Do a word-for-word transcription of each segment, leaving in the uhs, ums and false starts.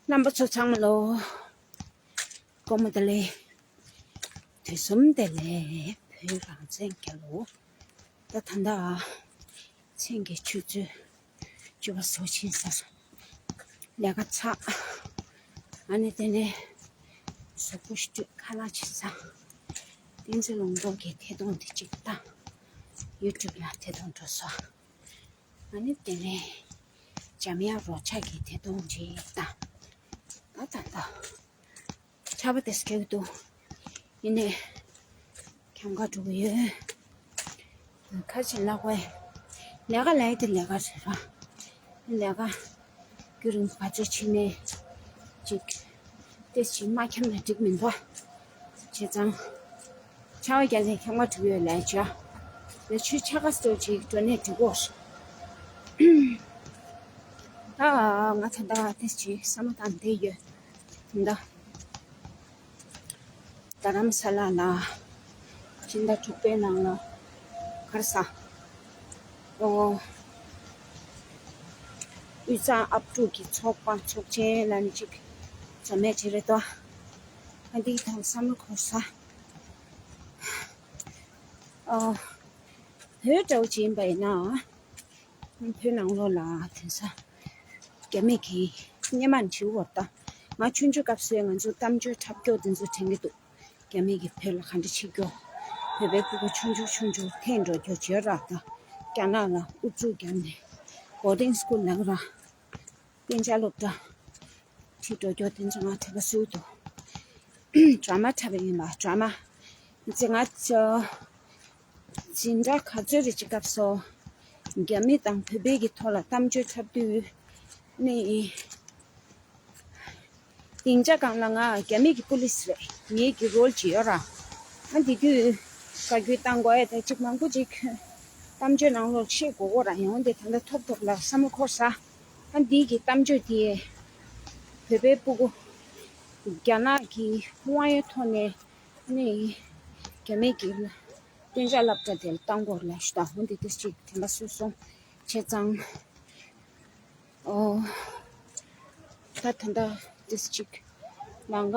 རྣམ་པ་ཚོ་ཚང་མ་ལོ། སྐུ་ངོ་བདེ་ལེགས། དུས་གསུམ་བདེ་ལེགས། བོད་རང་བཙན་རྒྱལ་ལོ། ད་ད་ལྟ་མཚན་གྱི་ཆུ་ཚོད་བཅུ་པ་སོ་ཕྱིན་ས། ལས་ཀ་ཚ། ཨ་ནི་དེ་ནས་གཟུགས་པོ་ཞིག་ཁ་ལག་ཅིག་ཟ། བསྟན་འཛིན་ལུང་རྟོགས་ཀྱི་ཐད་གཏོང་དེ་གཅིག་བཏང་། ཡུ་ཊུབ་ལ་ཐད་གཏོང་འགྲོ་སོང་། ཨ་ནི་དེ་ནས་འཇམ་དབྱངས་རོགས་ཆགས་ཀྱི་ཐད་གཏོང་གཅིག་བཏང་། ད་ད་ད། ཆར་པ་དེ་སྐྱེ་གི་འདུག་ཡིན་ནའི་ཁྱམས་ཁ་འགྲོ་གི་ཡོད། ཁ་ཆེ་ལག་པས། ལས་ཀ་ལས་དེ་ལས་ཀ་རེད་ར། ལས་ཀ་རྒྱུན་རིང་པོ་བར་ཆད་ཕྱིན་ནས་ཅིག་ཏེ་ཅིག་མ་འཁྱམས་ན་འགྲིག་མི་འདུག་བྱས་ཙང་། ཆར་པ་རྒྱག་ནས་ཁྱམས་ཁ་འགྲོ་གི་ཡོད་ལས་བྱ། ལས་ཆུ་ཆ་ག་སོ་ཅིག་འགྲོ་ནས་འགྲིག་གོ། ད་ང་ད་ལྟ་ཏེ་ཅིག་བསམ་བློ་བཏང་བསྡད་ཡོད། ད་རྡ་རམ་ས་ལ་ལ་སྤྱི་ཟླ་དྲུག་པའི་ནང་ལ་ག་རེ་ཟ། ཨོ། དབུས་གཙང་ཨབ་ཕྲུག་གི་ཚོགས་པ་ཚོགས་ཆེན་ལ་ནི་ཅིག་འཛོམས་མེད་ཅིག་རེད་དོ། ཨ་འདིའི་ཐོག་བསམ་བློ་འཁོར་ས། ཨོ། བོད་འདྲ་བོ་ཅིག་ཡིན་པ་ཡིན་ན། བོད་ནང་ལོགས་ལ་དེང་སང་རྒྱ་མི་གིས་སྔོན་མ་བྲིས་བར་ད། ང་ཆུང་ཆུང་སྐབས་སུ་ང་ཚོ་གཏམ་བརྗོད་འཁྲབ་སྐྱོར་དེ་ཚོ་དྲན་གྱི་འདུག་རྒྱ་མི་གིས་བོད་ལ་ག་འདྲ་བྱེད་སྐྱོ། བོད་པའི་ཕྲུ་གུ་ཆུང་ཆུང་ཆུང་ཆུང་འཐེན་འགྲོ་རྒྱུ་བརྗོད་ར་ད། རྒྱ་ནག་ལ་ཨུ་ཚུགས་བརྒྱབ་ནས་བོར་ཌིང་སི་ཀུལ་ལབ་ར། གཏན་འཇགས་སློབ་གྲྭ་ཁྲིད་འགྲོ་རྒྱུ་དེ་ཚོ་ང་དྲན་པ་གསོས་འདུག་ཌ་ར་མ་འཁྲབ་པ་ཡིན་པ་ཌ་ར་མ། ཚེ་ང་ཚོ། འཛིན་གྲྭ་ག་ཚོད་རེ་ཅིག་སྐབས་སུ། རྒྱ་མི་དང་བོད་པའི་གི་ཐོག་ལ་གཏམ་བརྗོད་འཁྲབ་དུས། ནི། སྡིངས་ཆ་སྒང་ལ་ང་རྒྱ་མི་གི་པུ་ལིས་རེད། ངའི་གི་རོལ་ཅིག་ཡོད་ར། ཨ་འདི་དུས། བཀའ་བཀྱོན་བཏང་དགོས་ཡ་དེ་ཅིག་མང་པོ་ཅིག་གཏམ་བརྗོད་ནང་ལོགས་བཤད་དགོས་གོ་ར་ཡང་འདི་ད་ལྟ་ཐོབ་ཐོབ་ལ་བསམ་བློ་འཁོར་ས། ཨ་འདི་གི་གཏམ་བརྗོད་དེ། བོད་པའི་ཕྲུ་གུ། རྒྱ་ནག་གི་དབང་ཡོད་ཐོག་ནས། ནི། རྒྱ་མི་གི་གཏན་འཇགས་སློབ་གྲྭ་དེ་ལ་གཏང་དགོས་ལབ་ཞུ་དང་འོན་ཏེ་དེ་ཅིག་དྲན་པ་གསོས་སོང་། བྱས་ཙང་། ཨོ། ད་ད་ལྟ་དེ་ཅིག་ལང་ཀ་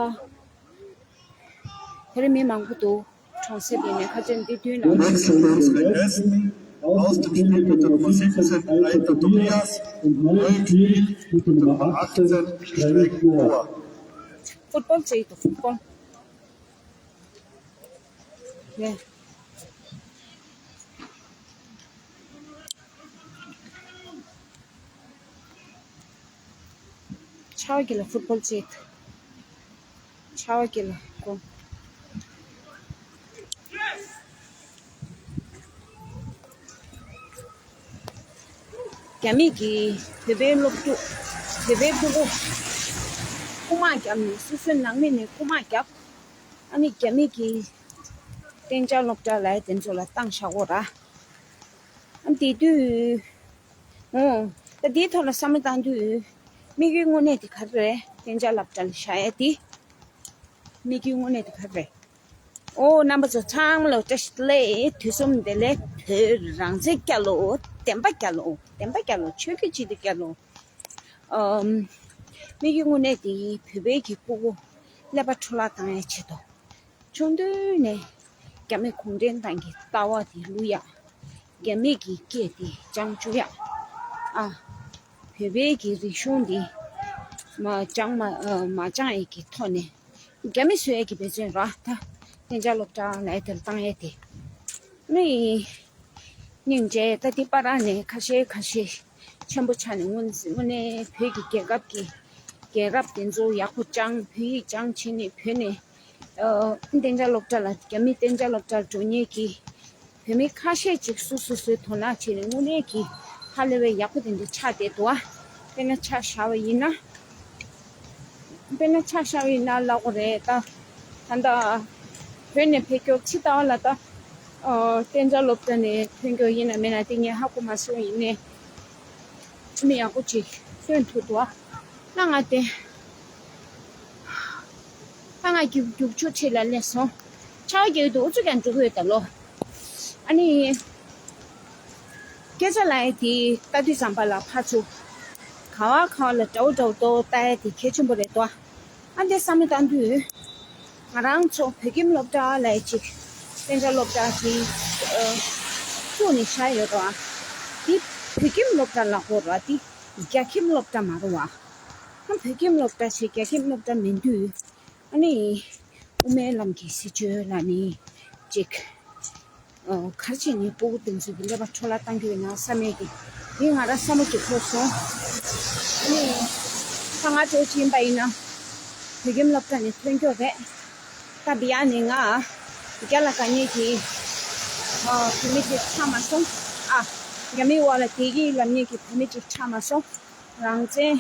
དེ་རིང་མི་མང་པོ་འདུག་གྲོང་གསེབ་ཡིན་ནའི་ཁ་ཆེམས་འདི་མདུན་ལ། Next announcement is all students with the positions and right to the Koreas, going to the Mahatsan Training School. ཕུཊ་བོལ་བྱེད་ཡི་འདུག་ཕུཊ་བོལ། ཆར་པ་གི་ལ་ཕུཊ་བོལ་བྱེད། ཆར་པ་གི་ལ་ཀོ། རྒྱ་མི་གིས་བོད་པའི་སློབ་ཕྲུག་བོད་པའི་ཕྲུ་གུ་རྐུ་མ་བརྒྱབ་ནས་སོ་སོའི་ནང་མི་ནས་རྐུ་མ་བརྒྱབ། ཨ་ནི་རྒྱ་མི་གིས་གཏན་འཇགས་སློབ་གྲྭ་ལ་དེ་ཚོ་ལ་བཏང་བཞག་གོ་ར། ཨ་དེ་དུས། ཨོ། ད་དེའི་ཐོག་ལ་བསམ་བློ་བཏང་དུས། དམིགས་ཡུལ་དངོས་གནས་དེ་ག་རེ་རེད། གཏན་འཇགས་སློབ་གྲྭ་ལ་བཞག་ཡ་དེ། དམིགས་ཡུལ་དངོས་གནས་དེ་ག་རེ་རེད། ཨོ་རྣམ་པ་ཚོ་ཚང་མ་ལ་བཀྲ་ཤིས་བདེ་ལེགས། དུས་གསུམ་བདེ་ལེགས། བོད་རང་བཙན་རྒྱལ་ལོ། བདེན་པ་རྒྱལ་ལོ། བདེན་པ་རྒྱལ་ལོ། ཆོས་བརྒྱུད་སྤྱི་འཐུས་རྒྱལ་ལོ། ཨམ། དམིགས་ཡུལ་དངོས་གནས་དེ་བོད་པའི་གི་ཕྲུ་གུ་ཀླད་པ་འཕྲོ་བརླག་བཏང་ཡ་ཆེད་དུ། ཆུང་དུས་ནས་རྒྱ་མི་གུང་ཁྲན་ཏང་གི་ལྟ་བ་དེ་བསླུ་ཡ། རྒྱ་མི་གི་སྐད་དེ་སྦྱང་བཅུག་ཡ། ཨ། བོད་པའི་གི་རིག་གཞུང་འདི་མ་སྦྱང་མ་ཨ་མ་སྦྱང་ཡས་ཀྱི་ཐོག་ནས་རྒྱ་མི་བཟོ་ཡས་ཀྱི་འབད་བརྩོན་ར་ད་གཏན་འཇགས་སློབ་གྲྭ་ལ་དེར་བཏང་ཡས་དེ། ནི། སྙིང་རྗེ། ད་འདི་པ་ར་ནས་ཁ་ཤས་ཁ་ཤས་ཆེན་པོ་ཆགས་ནས་དངོས་དངོས་གནས་བོད་ཀྱི་རྒྱལ་ཁབ་ཀྱི་རྒྱལ་རབས་དེ་ཚོ་ཡག་པོ་སྦྱང་བོད་ཡིག་སྦྱང་བྱས་ནས་བོད་ནས་ཨ་གཏན་འཇགས་སློབ་གྲྭ་ལ་རྒྱ་མི་གཏན་འཇགས་སློབ་གྲྭར་འགྲོ་མཁན་གྱི་བོད་མི་ཁ་ཤས་ཅིག་སོ་སོ་སོའི་དོ་སྣང་བྱས་ནས་དངོས་གནས་ཀྱི་ཧ་ལས་པའི་ཡག་པོ་དེ་འདྲ་ཆགས་བསྡད་འདུག་ཨ། དཔེར་ན་ཆ་བཞག་པ་ཡིན་ན། དཔེར་ན་ཆ་བཞག་པ་ཡིན་ན་ལབ་དགོས་རེད་ད། ད་ལྟ་བོད་ནས་ཕེབས་སྐྱོར་ཕྱི་ལྟ་བ་ལ་ད། ཨོ་གཏན་འཇགས་སློབ་གྲྭ་ནས་ཐོན་སྐྱོར་ཡིན་ན་མིན་ན་དེ་ངས་ཧ་གོ་མ་སོང་ཡིན་ནའི། མི་ཡག་པོ་ཅིག་ཐོན་ཐུབ་འདུག་ཨ། ད་ང་དེ། ད་ང་རྒྱུག་རྒྱུག་ཆུ་ཁྲིད་ལ་སླེབས་སོང་། ཆར་པ་རྒྱག་གི་འདུག་ཨུ་ཚུགས་ཀྱང་འགྲོ་གི་ཡོད་ད་ལོ། ཨ་ནི། སྐད་ཆ་ལབ་ཡས་དེ་ལྟ་དུས་ཙམ་པ་ལ་ཕར་ཚུར། ཁ་ ག་བ་ག་བ་ལ་འདྲ་བོ་འདྲ་བོ་ཏོ་ལྟ་ཡ་དེ་གལ་ཆེན་པོ་རེད་དོ། ཨ་འདི་བསམ་བློ་བཏང་དུས། ང་རང་ཚོ་བོད་ཁྱིམ་སློབ་གྲྭ་ལ་ཅིག་གཏན་འཇགས་སློབ་གྲྭ་ཅིག་བཙུགས་ནས་བཞག་ཡོད་ར། འདི་བོད་ཁྱིམ་སློབ་གྲྭ་ལ་གོ་ར། འདི་རྒྱ་ཁྱིམ་སློབ་གྲྭ་མ་རེད་བ། ཨ་བོད་ཁྱིམ་སློབ་གྲྭ་ཞིག་རྒྱ་ཁྱིམ་སློབ་གྲྭ་མིན་དུས། ཨ་ནི། དབུ་མའི་ལམ་གྱི་སྲིད་བྱུས་ལ་ནི་ཅིག་ཨོ། ག་རེ་བྱས་ནས་སྤུ་གུ་དེ་ཚོ་གི་ཀླད་པ་འཕྲོ་བརླག་བཏང་རྒྱུ་ཡིན་ན་བསམ་ཡས་ཀྱི། འདི་ང་རང་བསམ་བློ་ཅིག་འཁོར་སོང་། ཨ་ནི། ད་ང་ཚོ་ཕྱིན་པ་ཡིན་ན། བོད་ཁྱིམ་སློབ་གྲྭ་ནས་ཐོན་རྒྱུ་རེད། ད་འདི་ཡ་ནི་ང་རྒྱ་ལ་དགའ་མཁན་གྱི་ཨོ་བུད་མེད་ཅིག་ཆགས་མ་སོང་། ཨ། རྒྱ་མིའི་འོག་ལ་བསྡད་ཀྱི་ལབ་མཁན་གྱི་བུད་མེད་ཅིག་ཆགས་མ་སོང་། རང་བཙན་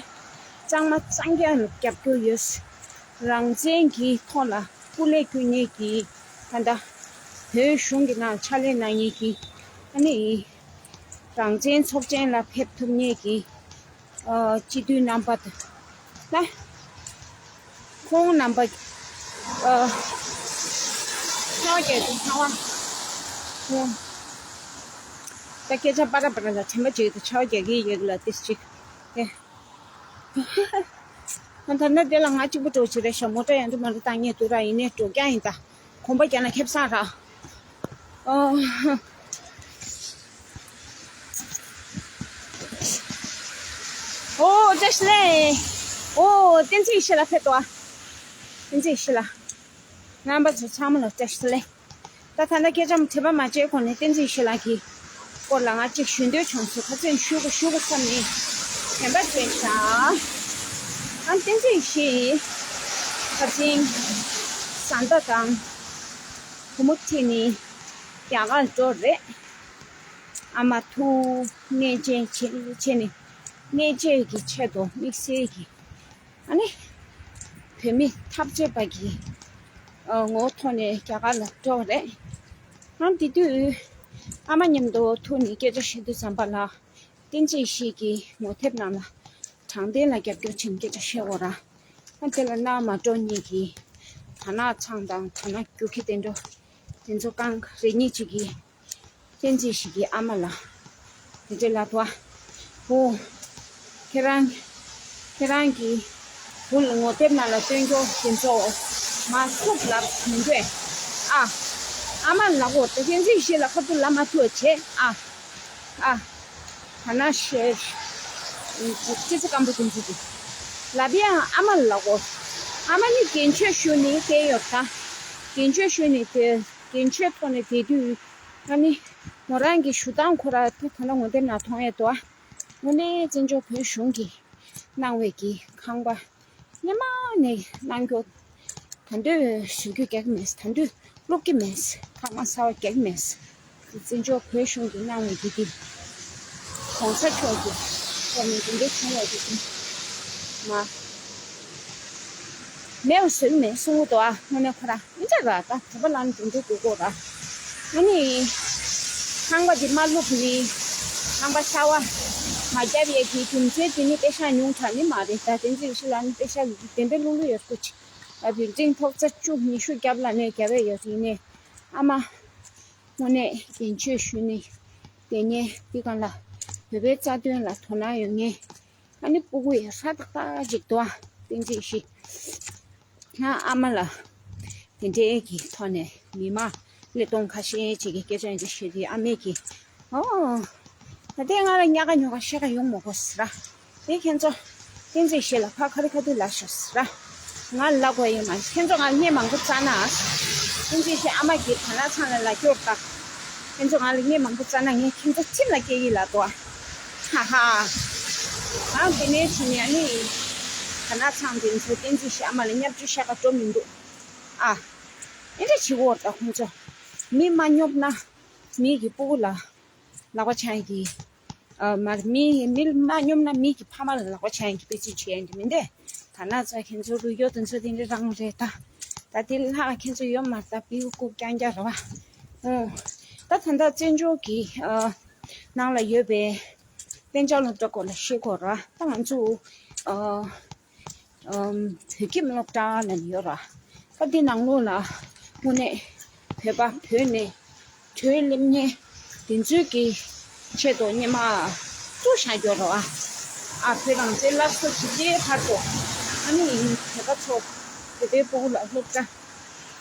གཙང་མ་གཙང་རྐྱང་རྒྱབ་སྐྱོར་ཡོད། རང་བཙན་གྱི་ཐོག་ལ་སྐུ་ལས་བསྐྱོན་མཁན་གྱི་ད་ལྟ་བོད་གཞུང་གི་ནང་ཕྱག་ལས་གནང་མཁན་གྱི། ཨ་ནི་རང་བཙན་ཚོགས་ཆེན་ལ་ཕེབས་ཐུབ་མཁན་གྱི་ཨ་སྤྱི་འཐུས་རྣམ་པ་དང་ལ། ཁོང་རྣམ་པ། ཨ། ཚ་བ་རྒྱག་གི་ཚ་བ། ཁོང་། ད་སྐད་ཆ་པ་ར་པ་ར་ལ་དྲན་པ་བརྗེད་དུ་ཚ་བ་རྒྱག་གི་ཡོད་ལ་ཏིས་ཅིག་ཨེ། ད་ད་ནི་དེ་ལ་ང་གཅིག་པུ་འགྲོ་ཆེ་རེད་ཤག་མོ་ཊ་ཡང་དུ་མ་རུ་བཏང་ངེས་དུ་ར་ཡིན་ནས་འགྲོ་རྒྱ་ཡིན་ད། གོམ་པ་རྒྱག་ན་ཁེབས་སང་ར། ཨོ། ཨོ་བཀྲ་ཤིས་བདེ་ལེགས། ཨོ་བསྟན་འཛིན་ཡེ་ཤེས་ལགས་ཕེབས་འདུག་ཨ། བསྟན་འཛིན་ཡེ་ཤེས་ལགས། རྣམ་པ་ཚོ་ཚང་མ་ལ་བཀྲ་ཤིས་བདེ་ལེགས། ད་ད་ལྟ་སྐད་ཆ་དྲི་བ་མ་བྱས་གོང་ནས་བསྟན་འཛིན་ཡེ་ཤེས་ལགས་ཀྱི་སྐོར་ལ་ང་གཅིག་ཞུ་འདོད་བྱུང་སོང་། ཁ་སང་ཞུ་དགོས་ཞུ་དགོས་བསམ་ནས་དྲན་པ་བརྗེད་ཤག་ཨ་བསྟན་འཛིན་ཡེ་ཤེས་ཁ་སང་བཟའ་ཟླ་དང་བུ་མོ་ཁྲིད་ནས་རྒྱ་གར་འགྲོ་རེད། ཨ་མ་ཐུག་གནས་མཇལ་བྱས་བྱས་ནས་གནས་མཇལ་གྱི་ཆེད་དུ་དམིགས་བསལ་གྱི་ཨ་ནི་བོད་མི་འཐབ་རྩོད་པ་གི་ཨ་ངོ་བོ་ཐོག་ནས་རྒྱ་གར་ལ་འགྲོ་བ་རེད། ཨ་དེ་དུས་ཨ་མ་མཉམ་དུ་ཐུག་ནས་སྐད་ཆ་བཤད་དུས་ཙམ་པ་ལ་བསྟན་འཛིན་ཡེ་ཤེས་ཀྱི་ངོ་དེབ་ནང་ལ་དྲང་བདེན་ལ་རྒྱབ་སྐྱོར་བྱེད་སྐད་ཆ་བཤད་འོ་ར། ཨ་དེ་ལ་ནང་མ་འགྲོ་ཉིད་ཀྱི་དར་ནག་ཚང་དང་དར་ནག་རྒྱུག་ཁྱི་དེ་འགྲོ་དེ་ཚོ་གང་རེ་གཉིས་ཅིག་གིས། བསྟན་འཛིན་ཡེ་ཤེས་ཀྱི་ཨ་མ་ལ། དེ་འདྲའི་ལབ་པ། ཨོ། ཁྱེད་རང་། ཁྱེད་རང་གི་བུ་ལ་ངོ་དེབ་ནང་ལ་སྟོན་རྒྱུ་དེ་ཚོ་མ་ཐུབ་ལབ་མི་འདོད། ཨ། ཨ་མ་ལ་ལབ་གོ་ད་བསྟན་འཛིན་ཡེ་ཤེས་ལ་ཁ་ཐུག་ལབ་མ་ཐུབ་བྱས་ཨ། ཨ། ད་ན་ཤེས། ཅི་ཙི་སྐམ་པོ་དེ་ཚོ་དེ། ལབ་ཡང་ཨ་མ་ལ་ལབ་གོ་ཨ་མ་ནི་གན་ཆོས་ཞུ་ནི་དེ་ཡོད་ད། གན་ཆོས་ཞུ་ནི་དེ། གན་ཆོས་ཐོག་ནས་དེ་དུས། ཨ་ནི། མོ་རང་གི་ཞུ་སྟངས་ཁོ་ར་ད་ད་ལྟ་ངོ་དེབ་ནང་མཐོང་ཡས་འདུག་ཨ། དངོས་གནས་བཙན་བྱོལ་བོད་གཞུང་གིས་གནང་བའི་གི་ཁང་པ་སྔོན་མ་ནས་གནང་རྒྱུ། ད་དུང་ཞུ་རྒྱུ་རྒྱག་གི་མེད། ད་དུང་བླུག་གི་མེད། ཐག་མ་ཚ་བ་རྒྱག་གི་མེད། བཙན་བྱོལ་བོད་གཞུང་གིས་གནང་བའི་གི་དེ་གོང་ས་མཆོག་གི་ཐོག་ནས་དེ་འདྲའི་བྱུང་བ་དེ་མ། མེད་པ་བཟོས་མེད་གསུང་གི་འདུག་ཨ། དངོས་གནས་ཁོ་རང་ཨིན་ཅག་ར་ད་བོད་པ་ལ་ནི་དེ་འདྲའི་དགོས་གོ་ར། ཨ་ནི། ཁང་པ་འདི་མ་བླུགས་ནི། ཁང་པ་གསར་བ་མ་བརྒྱབ་ཡས་ཀྱི་རྒྱུ་མཚན་དེ་ནི་པེ་ཤག་ཉུང་དྲགས་ནི་མ་རེད། ད་བསྟན་འཛིན་ཡེ་ཤེས་ལགས་ནི་པེ་ཤག་གི་བདེན་པའི་བླུག་བླུག་ཡོད་སྐུ་ཅིག་ཨ་བུ་འཛིན་ཐོག་ཚ་བཅུ་ཉི་ཤུ་བརྒྱབ་ལ་ནས་བརྒྱབ་པས་ཡོད་ཡིན་ནས་ཨ་མ། དངོས་གནས་གན་ཆོས་ཞུ་ནི། དེ་ནས་འདི་གང་ལ་བོད་པའི་རྩ་དོན་ལ་དོ་སྣང་ཡོད་ངེས། ཨ་ནི་སྤུ་གུ་ཡང་ཧྲ་ཏག་ཏག་ཅིག་འདུག་ཨ། བསྟན་འཛིན་ཡེ་ཤེས། ང་ཨ་མ་ལ་དེ་འདྲའི་གི་ཐོག་ནས་མི་མང་ཀླད་སྟོང་ཁ་ཤས་ཅིག་གི་སྐད་ཆ་འདི་བཤད་དུས་ཨ་མས་ཀྱིས་ཨོ། ད་ལྟའི་ང་ལ་ཉག་ག་ཉོག་ག་བཤད་ག་ཡོང་མ་དགོས་ཟེར། དེ་ཁྱེད་ཚོ་བསྟན་འཛིན་ཡེ་ཤེས་ལ་ཕར་ཁ་རི་ཁ་ཐུག་ལབ་ཤོག་ཟེར། ང་ལབ་དགོས་ཡོད་མ་རེད། ཁྱེད་ཚོ་ང་ལ་བརྙན་མང་པོ་བཙལ་ན། བསྟན་འཛིན་ཡེ་ཤེས་ཨ་མ་གིས་དར་ནག་ཚང་ལ་ལབ་སྐྱོར་ད། ཁྱེད་ཚོ་ང་ལ་བརྙན་མང་པོ་བཙལ་ན་ངས་ཁྱེད་ཚོ་ཁྲིམས་ལ་སྐྱེལ་གྱི་ལབ་འདུག་ཨ། ཧ་ཧ། ང་དེ་ནས་བྱས་ནས་ཨ་ནི། དར་ནག་ཚང་དེ་ཚོ་བསྟན་འཛིན་ཡེ་ཤེས་ཨ་མ་ལ་བརྙས་བཅོས་བཤད་ག་འགྲོ་མི་འདུག་ཨ། ཨེ་འདྲ་བྱེད་དགོས་རེད་ད་ཁོང་ཚོ། མི་མ་སྙོབ་ན། མི་གི་སྤུ་གུ་ལ། ལག་པ་འཆང་གི། ཨ་མར་མི་མི་མ་སྙོམ་ན་མི་གི་ཕ་མ་ལ་ལག་པ་འཆང་གི་དཔེ་ཅིག་བྱས་ཡོང་གི་མི་འདུག་ད་ན་ཚ་ཁྱེད་ཚོ་རུ་ཡོད་དུ་ཚོ་དེ་འདྲ་རང་རེད་ད། ད་དེ་ལྷག་ཁྱེད་ཚོ་ཡོད་མ་རེད་ད་པིའུ་ཀུ་རྐྱང་རྐྱང་རེད་བ། ཨོ། ད་ད་ལྟ་བཙན་བྱོལ་གྱི་ཨ་ནང་ལ་ཡོད་པའི་གཏན་འཇགས་སློབ་གྲྭ་སྐོར་ལ་བཤད་དགོས་ར་ད་ང་ཚོ་ཨ། ཨམ། བོད་ཁྱིམ་སློབ་གྲྭ་ལ་ཡོད་ར། ད་འདི་ནང་ལོགས་ལ་དངོས་གནས་བོད་པ་བོད་ནས་བྲོས་སླེབས་མཁན་དེ་ཚོའི་གི་ཆེད་དུ་སྔོན་མ་བཙུགས་བཞག་ཡོད་ར་བ། ཨ་བོད་རང་བཙན་སླར་གསོ་བྱེད་ཆེད་ཕར་ཚུར་ཨ་ནི་དེ་ག་ཚོ་བོད་པའི་ཕྲུ་གུ་ལ་སློབ་གྲྭ་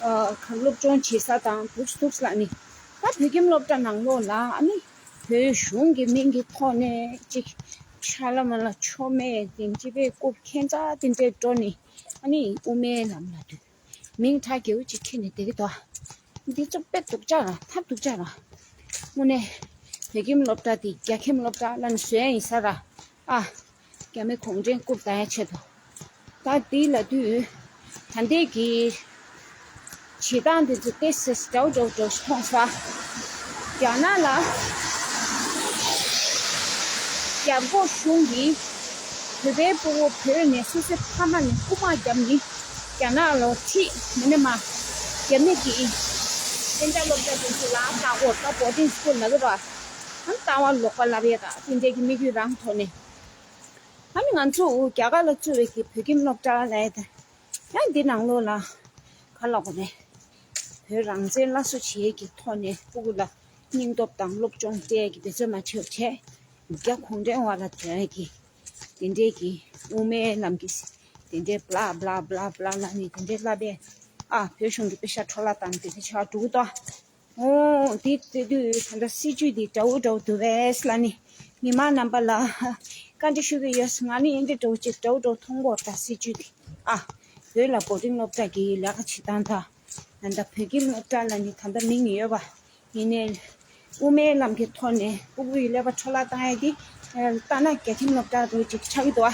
ཨ་ག་སློབ་སྦྱོང་བྱེད་ས་དང་འདུག་འདུག་ལ་ནི་ད་བོད་ཁྱིམ་སློབ་གྲྭ་ནང་ལོགས་ལ་ཨ་ནི་བོད་གཞུང་གི་མིང་གི་ཐོག་ནས་ཅིག་ཤ་ལ་མ་ལ་ཆོ་མེད་དེ་སྤྱི་པའི་རྐུབ་ཁྱེད་ཚ་དེ་འདྲས་འགྲོ་ནི་ཨ་ནི་དབུ་མའི་ལམ་ལ་འདུག་མིང་ཁྲ་རྒྱལ་པོ་ཅིག་ཁྱེར་ནས་བསྡད་ཀྱི་འདུག་འདི་ཚོ་དཔེ་སྡུག་ཅག་ར་ཐབས་སྡུག་ཅག་ར། དངོས་གནས་བོད་ཁྱིམ་སློབ་གྲྭ་འདི་རྒྱ་ཁྱིམ་སློབ་གྲྭ་ལ་ནི་བཟོས་ཡིན་ས་ར། ཨ་རྒྱ་མི་གུང་ཁྲན་རྐུབ་བལྡག་ཡ་ཆེད་དུ། ད་འདི་ལ་དུས་ད་ལྟའི་གི་བྱེད་སྟངས་འདི་ཚོ་ཏོག་ཙམ་འདྲ་བོ་འདྲ་བོ་འདྲ་བོ་ཞིག་མཐོང་སོང་། རྒྱ་ནག་ལ་རྒྱ་འགོག་གཞུང་གིས་བོད་པའི་ཕྲུ་གུ་བོད་ནས་སོ་སོའི་ཕ་མ་ནས་རྐུ་མ་བརྒྱབ་ནས་རྒྱ་ནག་ལ་ཁྲིད་མི་ནས་མ་རྒྱ་མི་གིས་གཏན་འཇགས་སློབ་གྲྭ་དེ་ཚོ་ལ་ལྟ་སྐོར་ད་བོར་ཌིང་སི་ཀུལ་ལ་གི་ར་ཨང་ལྟ་བ་ལོག་པ་ལབ་ཡས་ད་དེ་འདྲའི་གི་དམིགས་ཡུལ་རང་ཐོག་ནས་ཨ་ནི་ང་ཚོ་རྒྱ་གར་ལ་བཙུགས་པའི་གི་བོད་ཁྱིམ་སློབ་གྲྭ་ལ་ཡ་ད། ཡང་འདི་ནང་ལོགས་ལ་ག་ལབ་དགོས་རེད། བོད་རང་བཙན་སླར་གསོ་བྱེད་ཀྱི་ཐོག་ནས་ཕྲུ་གུ་ལ་སྙིང་སྟོབས་དང་སློབ་སྦྱོང་སྤྲད་ཀྱི་འབད་བརྩོན་མ་བྱེད་བྱས། རྒྱ་གུང་ཁྲན་བ་ལ་དོན་གྱི་དེ་འདྲའི་གི་དབུ་མའི་ལམ་གྱི་དེ་འདྲའི་blah blah blah blah ལབ་ནས་དེ་འདྲའི་ལབ་པས། ཨ་བོད་གཞུང་གི་པེ་ཤ་འཕྲོ་བརླག་བཏང་དེ་འདྲ་བྱ་བ་འགྲོ་གི་འདུག་ཨོ་དེ་དེ་དུས་ད་ལྟ་སྲིད་ཇུས་དེ་འདྲ་བོ་འདྲ་བོ་འདུག་པས་ལབ་ནས་མི་མང་རྣམ་པ་ལ་བཀའ་འདྲི་ཞུ་གི་ཡོད། ང་ནི་འདི་འདྲ་བོ་ཅིག་འདྲ་བོ་འདྲ་བོ་མཐོང་གི་ཡོད་ད་སྲིད་ཇུས་དེ། ཨ་བོད་ལ་བོར་ཌིང་སློབ་གྲྭ་གི་ལས་ཀ་བྱེད་སྟངས་དང་། ད་ལྟ་བོད་ཁྱིམ་སློབ་གྲྭ་ལ་ནི་ད་ལྟ་མིང་ཡོད་པ་ཡིན་ནའི། དབུ་མའི་ལམ་གྱི་ཐོག་ནས་ཕྲུ་གུའི་ཀླད་པ་འཕྲོ་བརླག་བཏང་ཡ་དེ་ལྟ་ན་རྒྱ་ཁྱིམ་སློབ་གྲྭ་རུ་ཅིག་ཆགས་ཀྱི་འདུག་ཨ།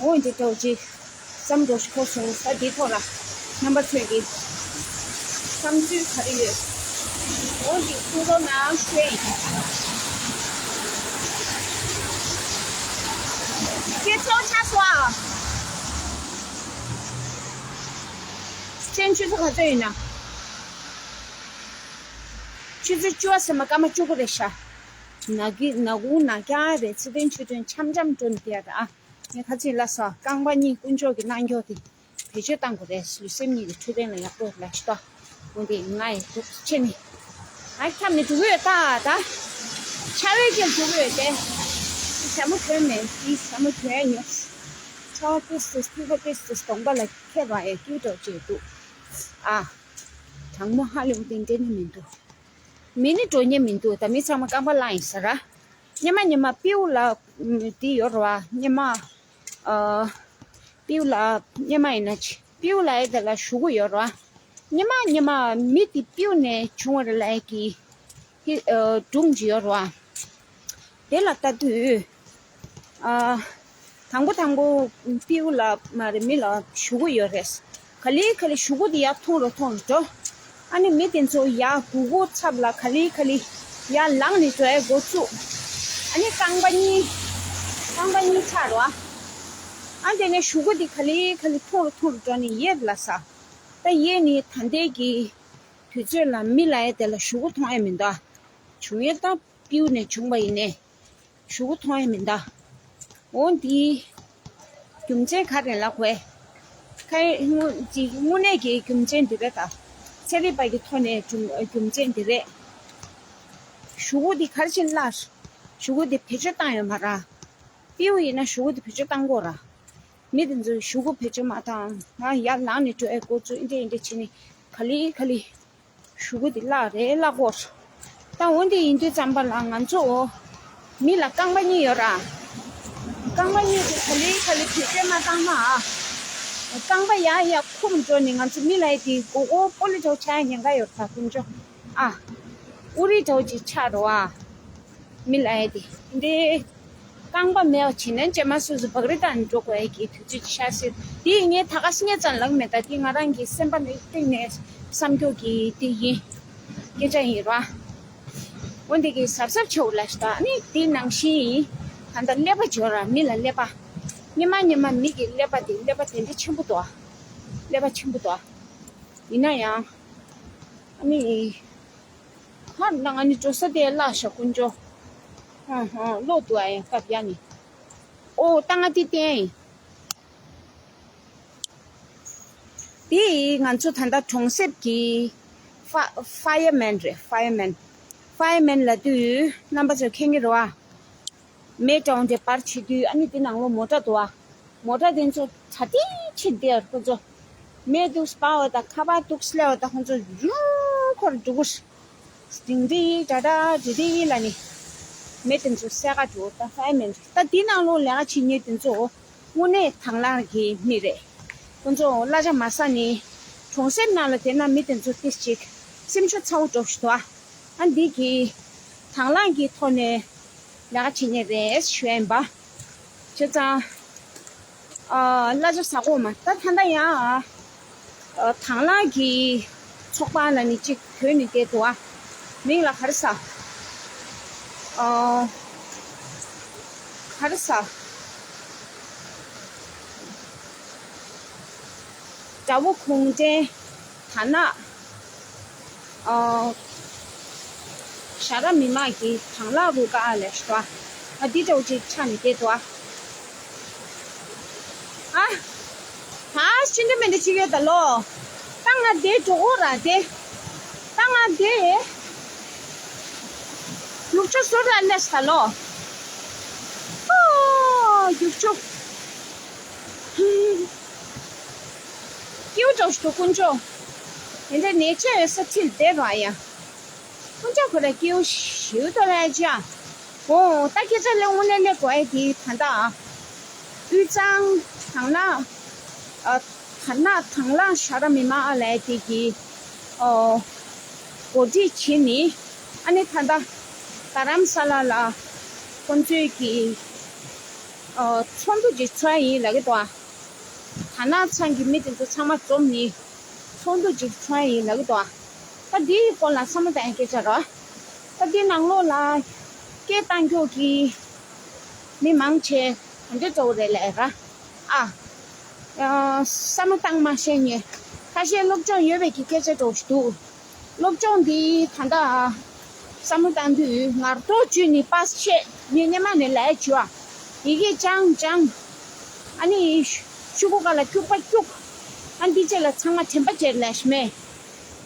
འོ་འདི་འདྲ་བོ་ཅིག་བསམ་འགྲོ་ཞིག་འཁོར་སོང་ས་འདིའི་ཐོག་ལ་རྣམ་པ་ཚོས་ཀྱི་བསམ་ཚུལ་ག་རེ་ཡོད། འོ་འདི་གསུང་རོགས་གནང་ཞུ་ཡིན། ཁྱེད་ཚོ་ཆགས་སོང་ཨ། མཚན་ཆུ་ཚོད་ག་ཚོད་ཡིན་ན། ཆུ་ཚོད་བཅུ་པ་ཟེར་མ་སྐར་མ་བཅུ་དགུ་རེད་ཤག་ནག་གི་ནག་ཁུང་ནག་རྐྱང་རེད། ཚེ་བརྟན་ཆོས་སྒྲོན་འཆམ་འཆམ་འགྲོ་ནས་བསྡད་ཡ་རེད་ཨ། ངས་ཁ་ཚིག་ལ་སོགས་རྐང་པ་གཉིས་དཀོན་མཆོག་གི་གནང་སྐྱོར་དེ་བེད་སྤྱོད་བཏང་དགོས་རེད། ལུས་སེམས་གཉིས་ཀྱི་འཕྲོད་བསྟེན་ལ་ཡག་པོ་རེད་ལ་ཤི་ཏོ། འོན་ཏེ་ང་ཡི་འདུག་ཕྱི་ནས་ང་ཁྱབ་ནས་འགྲོ་གི་ཡོད་ད་ད། ཆ་བའི་ཀྱང་འགྲོ་གི་ཡོད་དེ། ཞྭ་མོ་གྱོན་མེད་དེ་ཞྭ་མོ་གྱོན་ཡ་ཉོ། ཆ་བ་ཏོག་ཙམ་སྐྱིད་པ་ཏོག་ཙམ་གདོང་པ་ལ་ཁྱད་པར་ཡ་སྐྱིད་འགྲོ་བྱེད་འདུག་ཨ། གྲང་མོ་ཧ་ལས་པ་དེ་འདྲ་ནི་མི་འདུག་མི་ནི་འགྲོ་ཉེན་མི་འདུག་ད་མི་ཚང་མ་རྐང་པ་བླངས་ཡིན་ས་ར། སྙེ་མ་སྙེ་མ་པིའུ་ལ་དེ་ཡོད་ར་བ་སྙེ་མ། ཨ། པིའུ་ལ་སྙེ་མ་ཡིན་ན་ཆི་པིའུ་ལ་ཡ་དེ་ལ་ཞུ་གུ་ཡོད་ར་བ། སྙེ་མ་སྙེ་མ་མི་དེ་པིའུ་ནས་བྱུང་བ་རེད་ལ་ཡ་གི་ཧི་ཨ་སྒྲུང་ཅིག་ཡོད་ར་བ། དེ་ལ་ལྟ་དུས། ཨ། དང་པོ་དང་པོ་པིའུ་ལ་མ་རེད་མི་ལ་ཞུ་གུ་ཡོད་རེད། ག་ལེ་ག་ལེ་ཞུ་གུ་དེ་ཡར་ཐོན་རུ་ཐོན་རུ་འགྲོ། ཨ་ནི་མི་དེ་ཚོ་ཡར་སྒུག་སྒུག་ཚབ་ལ་ག་ལེ་ག་ལེ་ཡར་ལངས་ནས་འགྲོ་ཡ་འགོ་བཙུགས། ཨ་ནི་རྐང་པ་གཉིས་རྐང་པ་གཉིས་ཆག་རུ་ཨ། ཨ་དེ་ནས་ཞུ་གུ་དེ་ག་ལེ་ག་ལེ་ཐོན་རུ་ཐོན་རུ་འགྲོ་ནས་ཡར་ལ་ས། ད་ཡར་ནས་ད་ལྟའི་གི་དུས་ཚོད་ལ་མི་ལ་ཡ་དེ་ལ་ཞུ་གུ་མཐོང་ཡ་མི་འདུག་བྱུང་ཡ་ད་པིའུ་ནས་བྱུང་བ་ཡིན་ནས། ཞུ་གུ་མཐོང་ཡ་མི་འདུག་འོ་འདི་རྒྱུ་མཚན་ག་རེ་ལབ་དགོས། ཁ་དངོས་ཅིག་དངོས་གནས་ཀྱི་རྒྱུ་མཚན་འདི་རེད་ད། ཚན་རིག་པ་གི་ཐོག་ནས་རྒྱུ་རྒྱུ་མཚན་འདི་རེད། ཞུ་གུ་འདི་ག་རེ་བྱས་ནས་བརླགས། ཞུ་གུ་འདི་བེད་སྤྱོད་བཏང་ཡོད་མ་རེད། པིའུ་ཡིན་ན་ཞུ་གུ་འདི་བེད་སྤྱོད་བཏང་དགོས་རེད། མི་དེ་ཚོས་ཞུ་གུ་བེད་སྤྱོད་མ་བཏང་ང་ཡར་ལངས་ནས་འགྲོ་ཡ་འགོ་བཙུགས་འདི་འདྲ་འདི་འདྲ་བྱས་ནས་ག་ལེ་ག་ལེ། ཞུ་གུ་དེ་བརླག་རེད་བརླག་གོ། ད་འོ་འདི་ཡིན་དུས་ཙམ་པ་ལ་ང་ཚོ་མི་ལ་རྐང་པ་གཉིས་ཡོད་ར། རྐང་པ་གཉིས་དེ་ག་ལེ་ག་ལེ་བེད་སྤྱོད་མ་བཏང་ན་ཨ། རྐང་པ་ཡར་ཡར་འཁུམ་འགྲོ་ནས་ང་ཚོ་མི་ལ་ཡ་དེ་མགོ་སྐོར་པོ་ལི་འདྲ་བོ་ཆགས་ཡ་ཉེན་ཁ་ཡོད་ར་ད་དཀོན་མཆོག་ཨ། ཨུ་རི་འདྲ་བོ་ཅིག་ཆགས་རོ་ཨ། མི་ལ་ཡ་དེ་འདི། རྐང་པ་མེད་པ་བྱིན་ནས་རྗེས་མ་སོ་སོ་བག་རི་བཏང་ནས་འགྲོ་དགོས་ཡ་གི་དུས་ཚོད་ཅིག་ཤར་སྲིད། དེ་ངས་ད་ག་སྙད་ཙམ་ལབ་མེད་ད་དེ་ང་རང་གི་སེམས་པ་ནས་གཏིང་ནས་བསམ་རྒྱུ་གི་དེ་ཡིན། སྐད་ཆ་ཡིན་ར། འོན་ཏེ་གི་གཟབ་གཟབ་བྱེད་འོ་ལ་ཞིག་ད་ནི་དེ་ནང་བཞིན་ཡིན། ད་ལྟ་ཀླད་པ་འབྱོར་ར་མི་ལ་ཀླད་པ། སྙེ་མ་སྙེ་མ་མི་གི་ཀླད་པ་དེ་ཀླད་པ་དེ་འདྲ་ཆེན་པོ་འདུག་ཨ། ཀླད་པ་ཆེན་པོ་འདུག་ཨ། ཡིན་ན་ཡང་། ཨ་ནི། ཧར་ནང་ཨ་ནི་འགྲོ་ས་དེ་བརླག་ཤག་དཀོན་མཆོག་ཧང་ཧང་ལོག་འདུག་ཨ་ཡང་སྐབས་ཡ་ནི། ཨོ་ད་ང་དེ་བསྟན། དེ་ང་ཚོ་ད་ལྟ་གྲོང་གསེབ་ཀྱི་ཧྥ་ཧྥ་ཡར་མེན་རེད་ཧྥ་ཡར་མེན། ཧྥ་ཡར་མེན་ལབ་དུས་རྣམ་པ་ཚོ་མཁྱེན་གྱི་རེད་བ། མེ་གྲོང་དེ་པར་བྱེད་དུས་ཨ་ནི་དེ་ནང་ལོ་མོ་ཊ་འདུག་ཨ། མོ་ཊ་དེ་ཚོ་གྲ་སྒྲིག་བྱེད་དེ་ཁོ་ཚོ་མེ་འདུག་སྤར་བ་དང་ཁ་པར་འདུག་སླེབས་པ་དང་ཁོ་ཚོ་རུ་འཁོར་འགྲོ་གི་རེད། ཌིང་ཌིང་ཌ་ཌ་ཌི་ཌི་ལ་ནི་མེ་དེ་ཚོ་སེ་ག་འགྲོ་ད་ཧྥའི་མེན་ད་དེ་ནང་ལོ་ལས་ཀ་བྱེད་མཁན་དེ་ཚོ་དངོས་གནས་དང་བླངས་ཀྱི་མི་རེད། ཁོ་ཚོ་གླ་ཆ་མ་ཟ་ནི་གྲོང་གསེབ་ནང་ལ་བསྡད་ན་མི་དེ་ཚོ་ཏིས་ཅིག་སེམས་ཤུགས་ཚ་བོ་འགྲོ་ཞིག་འདུག་ཨ། ཨ་འདི་གི་དང་བླངས་ཀྱི་ཐོག་ནས་ལས་ཀ་བྱེད་མཁན་རེད་ཞུ་ཡ་ཡིན་པ། བྱས་ཙང་ཨ་གླ་ཆ་ཟ་དགོས་མ་ད་ད་ལྟ་ཡང་ཨ་དང་བླངས་ཀྱི་ཚོགས་པ་ལ་ནི་གཅིག་བོས་ནས་བསྡད་འདུག་ཨ། མིང་ལ་ག་རེ་ཟ། ཨ་ག་རེ་ཟ། དགྲ་བོ་གུང་ཁྲན་དར་ནག་ཨ་ཞྭ་དྲག་མི་མང་གི་དང་བླངས་རུ་ཁག་ལས་ཤོག་ཨ་འདི་འདྲ་བོ་ཅིག་ཆགས་ནས་བསྡད་འདུག་ཨ། ཨ་ཨ་ཤིན་ཏུ་མི་འདྲ་ཅིག་ཡོད་ད་ལོ། ད་ང་བསྡད་འགྲོ་གོ་ར་བསྡད། ད་ང་བསྡད། ལུག་ཅོ་ཟོར་ར་ལས་ད་ལོ། ཨོ་ལུག་ཅོ། སྐྱིད་པོ་འདྲ་ཞིག་འདུག་དཀོན་མཆོག་དེ་འདྲ་ནས་ཆེ་བའི་ས་ཁྲིར་བསྡད་རོགས་ཡ། དཀོན་མཆོག་ཁོ་ར་སྐྱིད་པོ་ཞིག་འདུག་ལས་ཅི་ཡ། འོ་ད་སྐད་ཆ་ལས་དངོས་གནས་ལས་གོ་ཡ་དེ་ད་ལྟ་དབུས་གཙང་དང་ལ་ཨ་དར་ནག་དང་བླངས་ཞྭ་དྲག་མི་མང་ཨ་ལས་དེ་གི་ཨོ་གོ་སྒྲིག་བྱེད་ནི་ཨ་ནི་ད་ལྟ་རྡ་རམ་ས་ལ་ལ་ཁོང་ཚོས་ཀྱི་ཨོ་ཚོགས་འདུ་ཅིག་ཚོགས་ཡ་ཡིན་ལབ་ཀྱི་འདུག་ཨ། དར་ནག་ཚང་གི་མི་དེ་ཚོ་ཚང་མ་འཛོམས་ནས་ཚོགས་འདུ་ཅིག་ཚོགས་ཡ་ཡིན་ལབ་ཀྱི་འདུག་ཨ། ད་འདིའི་སྐོར་ལ་བསམ་བློ་བཏང་ཡ་སྐད་ཆ་རེད། ད་འདི་ནང་ལོགས་ལ་སྐད་བཏང་རྒྱུ་གི་མི་མང་ཆེ་ག་འདྲ་འདྲ་བོ་རེད་ལབ་ཡ་ར། ཨ། ཨ། བསམ་བློ་བཏང་མ་ཤེས་ཉེ། ཁ་ཤས་སློབ་སྦྱོང་ཡོད་པའི་གི་སྐད་ཆ་འདྲ་བོ་ཞིག་འདུག་སློབ་སྦྱོང་འདི་ད་ལྟ་བསམ་བློ་བཏང་དུས་ངར་ཐོག་བཅུད་ནི་པ་སེ་ཆེ་མི་སྣེ་མ་ནས་ལས་བྱུ་བ། ཡི་གེ་སྦྱང་སྦྱང་། ཨ་ནི་ཤུ་གུ་ཀ་ལ་སྐྱུག་པ་སྐྱུག་ཨ་འདི་བཅས་ལ་ཚང་མ་དྲན་པ་བརྗེད་ལས་ཤི་མེད།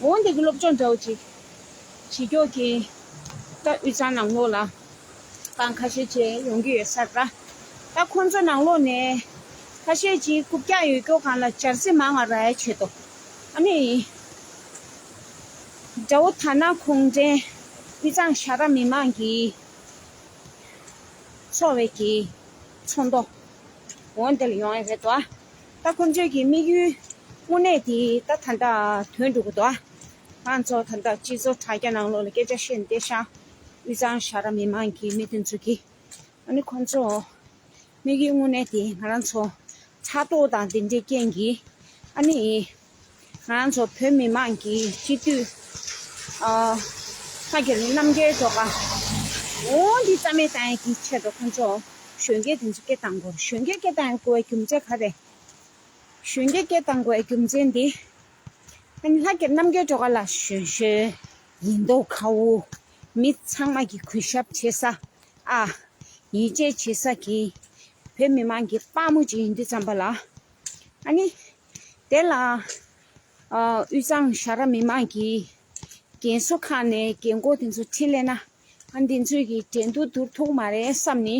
འོ་འདི་གི་སློབ་སྦྱོང་འདྲ་བོ་ཅིག་བྱེད་མགྱོགས་ཀྱི་ད་དབུས་གཙང་ནང་ལོགས་ལ་གང་ཁ་ཤས་བཅས་ཡོང་གི་ཡོད་ས་ར། ད་ཁོང་ཚོ་ནང་ལོགས་ནས་ཁ་ཤས་ཅིག་རྐུབ་བཀྱག་ཡོད་སྐྱོ་གང་ལ་འབྱར་རྩི་མང་བ་ར་ཡ་ཆེད་དོ། ཨ་ནི། དགྲ་བོ་དར་ནག་གུང་ཁྲན་དབུས་གཙང་ཞྭ་དྲག་མི་མང་གི་ཚོགས་པའི་གི་ཚོགས་འདུ་འོ་འདི་ལ་ཡོང་ཡ་རེད་དོ། ད་ཁོང་ཚོའི་གི་དམིགས་ཡུལ་དངོས་གནས་དེ་ད་ད་ལྟ་ཐོན་འགྲོ་གི་འདུག་ང་ཚོ་ད་ལྟ་སྤྱི་ཚོགས་དྲ་རྒྱ་ནང་ལོགས་ལ་སྐད་ཆ་བཤད་ནས་བསྡད་ཤག་དབུས་གཙང་ཞྭ་དྲག་མི་མང་གི་མི་དེ་ཚོ་གི་ཨ་ནི་ཁོང་ཚོ་དམིགས་ཡུལ་དངོས་གནས་དེ་ང་རང་ཚོ་ཕྲག་དོག་དང་དེ་འདྲའི་རྐྱེན་གྱིས་ཨ་ནི་ང་རང་ཚོ་བོད་མི་མང་གི་སྤྱི་འཐུས་ཨ་ལྷ་རྒྱལ་རྣམ་རྒྱལ་སྒྲོལ་དཀར་འོ་འདི་རྩ་མེད་བཏང་ཡས་ཀྱི་ཆེད་དུ་ཁོང་ཚོ་གཞོན་སྐྱེས་དེ་ཚོ་སྐད་བཏང་དགོས། གཞོན་སྐྱེས་སྐད་བཏང་ཡས་དགོས་པའི་རྒྱུ་མཚན་ག་རེ། གཞོན་སྐྱེས་སྐད་བཏང་དགོས་པའི་རྒྱུ་མཚན་འདི་ཨ་ནི་ལྷ་རྒྱལ་རྣམ་རྒྱལ་སྒྲོལ་དཀར་ལགས་གཞོན་གཞོན་ཡིན་མདོག་ཁ་པོ་མི་ཚང་མ་གི་གུས་ཞབས་བྱེད་ས། ཨ། ཡིད་ཆེས་བྱེད་ས་གི་བོད་མི་མང་གི་དཔའ་མོ་ཅིག་ཡིན་དུས་ཙམ་པ་ལ། ཨ་ནི། དེ་ལ། ཨ། དབུས་གཙང་ཞྭ་དྲག་མི་མང་གི་རྒན་གསོ་ཁང་ནས་རྒན་གོག་དེ་ཚོ་ཁྲིད་ལས་ན། ཨ་འདི་ཚོས་ཀྱི་འགྲན་བསྡུར་བསྡུར་ཐུབ་མ་རེད་བསམ་ནི།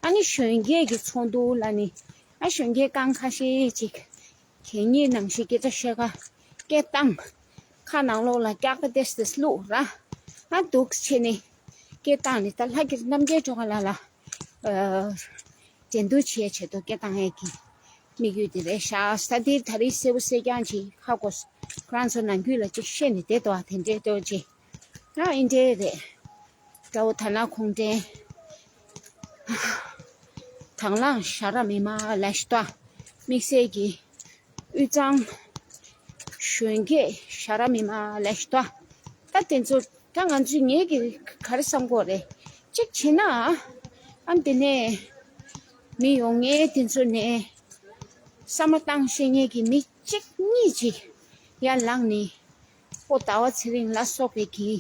ཨ་ནི་གཞོན་སྐྱེས་ཀྱི་ཚོགས་འདུ་ལ་ནི། ཨ་གཞོན་སྐྱེས་རྐང་ཁ་ཤས་ཅིག་གད་སྙིགས་ནང་བཞིན་སྐད་ཆ་བཤད་ཁ་སྐད་བཏང་། ཁ་ནང་ལོགས་ལ་སྐྱག་པ་ཏེས་ཏེས་བླུགས་ར། ཨ་འདུག་བྱས་ནས་སྐད་བཏང་ནས་ད་ལྷ་རྒྱལ་རྣམ་རྒྱལ་སྒྲོལ་དཀར་ལགས་ལ་ཨ་འགྲན་བསྡུར་བྱེད་ཆེད་དུ་སྐད་བཏང་ཡས་ཀྱི་དམིགས་ཡུལ་དེ་རེད་ཤག་ས་དེ་ད་རེས་གསལ་པོ་གསལ་རྐྱང་ཅིག་ཧ་གོ། ཁོ་རང་ཚོ་ནང་ཁུལ་ལ་ཅིག་བཤད་ནས་བསྡད་འདུག་ཨ། དེ་འདྲའི་ལྟོས་ཅིག་ཨ་ཨིན་འདྲའི་རེད། དགྲ་བོ་དར་ནག་གུང་ཁྲན། དང་བླངས་ཞྭ་དྲག་མི་མང་ལ་ཤི་ཏོ། དམིགས་བསལ་གྱི་དབུས་གཙང་གཞོན་སྐྱེས་ཞྭ་དྲག་མི་མང་ལ་ཤི་ཏོ། ད་དེ་ཚོ་ད་ང་ཚོས་ངེད་ཀྱིས་ག་རེ་བསམ་གྱི་ཡོད་རེད། གཅིག་བྱས་ན་ཨ་འདི་ནས་མི་ཡོང་མཁན་དེ་ཚོ་ནས་བསམ་བློ་བཏང་ཤེས་མཁན་གྱི་མི་གཅིག་གཉིས་ཅིག་ཡར་ལངས་ནས། ཨོ་ཟླ་བ་ཚེ་རིང་ལ་སོགས་པའི་གི་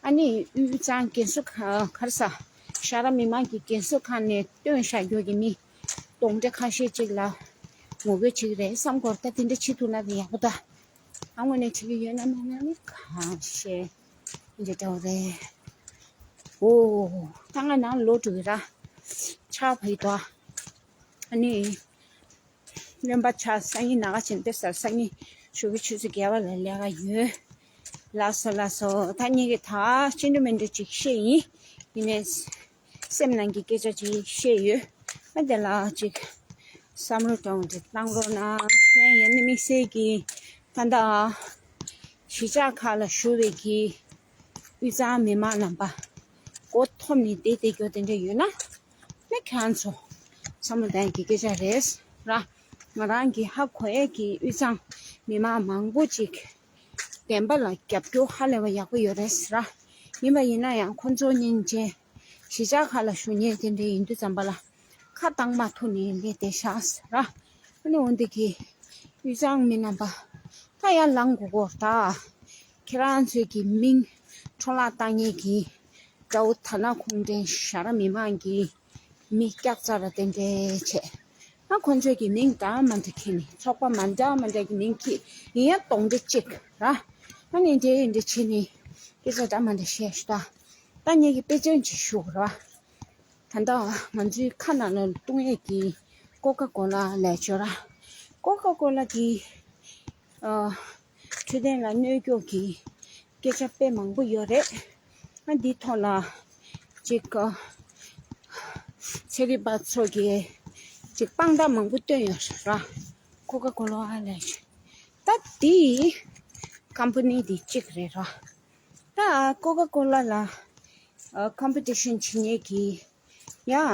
ཨ་ནི་དབུས་གཙང་རྒན་གསོ་ཁང་ག་རེ་ཟ། ཞྭ་དྲག་མི་མང་གི་རྒན་གསོ་ཁང་ནས་བཏོན་བཞག་རྒྱུ་གི་མི་གདོན་འདྲེ་ཁ་ཤས་ཅིག་ལ་ངོ་རྒོལ་བྱེད་ཀྱི་རེད་བསམ་གྱི་ཡོད་རེད། ད་དེ་འདྲ་བྱེད་ཐུབ་ན་དེ་ཡག་པོ་ད། ཨ་དངོས་གནས་བྱེད་ཀྱི་ཡོད་ན་མེད་ན་ནི་གང་ཤེས། འདི་འདྲ་བོ་རེད། ཨོ། ད་ང་ནང་ལོག་འགྲོ་གི་ར། ཆར་པ་ཡིན་དོ། ཨ་ནི། རློན་པ་ཆགས། སང་ཉིན་ན་ག་ཆེན་པོ་ཟེར། སང་ཉིན་ཞོགས་པའི་ཆུ་ཚོད་བརྒྱད་པ་ལ་ལས་ཀ་ཡོད། ལགས་སོ་ལགས་སོ། ད་ངེད་ཀྱིས་ད་ཅི་འདྲ་མི་འདྲ་ཅིག་བཤད་ཡིན། ཡིན་ནའི་སེམས་ནང་གི་སྐད་ཆ་ཅིག་བཤད་ཡོད། ཨ་དེ་ལ་ཅིག་བསམ་བློ་གཏོང་ཅིག་བཏང་རོགས་གནང་། གཞན་ཡང་ནི་དམིགས་བསལ་གྱི་ད་ལྟ་གཞིས་ཆགས་ཁག་ལ་བཞུགས་པའི་གི་དབུས་གཙང་མི་མང་རྣམ་པ་མགོ་འཐོམས་ནས་བསྡད་བསྡད་རྒྱུ་དེ་འདྲ་ཡོད་ན། ནི་ཁྱེད་རང་ཚོ་བསམ་བློ་གཏོང་གི་སྐད་ཆ་རེད་ར། ང་རང་གི་ཧ་གོ་ཡས་ཀྱི་དབུས་གཙང་མི་མང་མང་པོ་ཅིག་བདེན་པ་ལ་རྒྱབ་སྐྱོར་ཧ་ལས་པ་ཡག་པོ་ཡོད་རེད་ར། ཡིན་པ་ཡིན་ན་ཡང་ཁོང་ཚོ་སྙིང་རྗེ། གཞིས་ཆགས་ཁག་ལ་བཞུགས་མཁན་དེ་འདྲ་ཡིན་དུས་ཙམ་པ་ལ་ཁ་བཏང་མ་ཐུབ་ནས་སླེབས་བསྡད་ཤག་ར། ཨ་ནི་འོན་ཏེ་གི་དབུས་གཙང་མི་རྣམ་པ་ད་ཡར་ལངས་དགོས་ཀྱི་རེད་ད། ཁྱེད་རང་ཚོའི་གི་མིང་འཕྲོ་བརླག་བཏང་མཁན་གྱི་དགྲ་བོ་དར་ནག་གུང་ཁྲན་ཞ་ར་མི་མང་གི་མི་སྐྱག་རྫ་ར་དེ་འདྲ་བྱས། ཨ་ཁོང་ཚོའི་གི་མིང་འདྲ་མི་འདྲ་འཁྱེར་ནས། ཚོགས་པ་མི་འདྲ་མི་འདྲ་གི་མིང་འཁྱེར། ཡིན་ཡང་གདོང་འདྲ་གཅིག་ར། ཨ་ནི་འདྲ་འདྲ་བྱས་ནས་སྐད་ཆ་འདྲ་མི་འདྲ་བཤད་ཤག་ད་ད་ངེད་ཀྱིས་དཔེ་མཚོན་ཅིག་ཞུ་དགོས་ར། ད་ལྟ་ང་ཚོའི་ཁ་ནང་ལ་བཏུང་ཡས་ཀྱི་ཀོ་ཀ་ཀོ་ལ་ལས་བྱོས་ར། ཀོ་ཀ་ཀོ་ལ་གི་ཨ་འཕྲོད་བསྟེན་ལ་གནོད་སྐྱོན་གྱི་སྐད་ཆ་དཔེ་མང་པོ་ཡོད་རེད། ཨ་འདིའི་ཐོག་ལ་ཅིག་ཨ་ཚན་རིག་པ་ཚོ་གིས་ཅིག་དཔང་རྟགས་མང་པོ་བཏོན་ཡོད་ར། ཀོ་ཀ་ཀོ་ལ་ལས་བྱོས། ད་འདི་ཀམ་པ་ནི་འདི་གཅིག་རེད་ར། ད་ཀོ་ཀ་ཀོ་ལ་ལ་ཨ་ཀམ་པི་ཊི་ཤན་བྱེད་མཁན་གྱི་ཡང་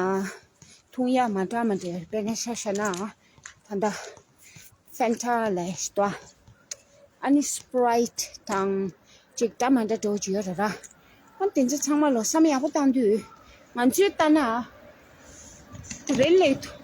འཐུང་ཡག་མི་འདྲ་མི་འདྲ་ཡོད། དཔེར་ན་ཆ་བཞག་ན་ད་ལྟ་ཕན་ཊ་ལབ་ཡས་ཤིག་འདུག་ཨ་ནི་སི་པི་རའི་ཊི་དང་ཅིག་འདྲ་མི་འདྲ་འདྲ་བོ་ཅིག་ཡོད་རེད་ར། ཨ་དེ་ཚོ་ཚང་མ་ལ་བསམ་ཡག་པོ་བཏང་དུས་ང་ཚོས་ལྟ་ན། རེད་ལེ། གྲོང་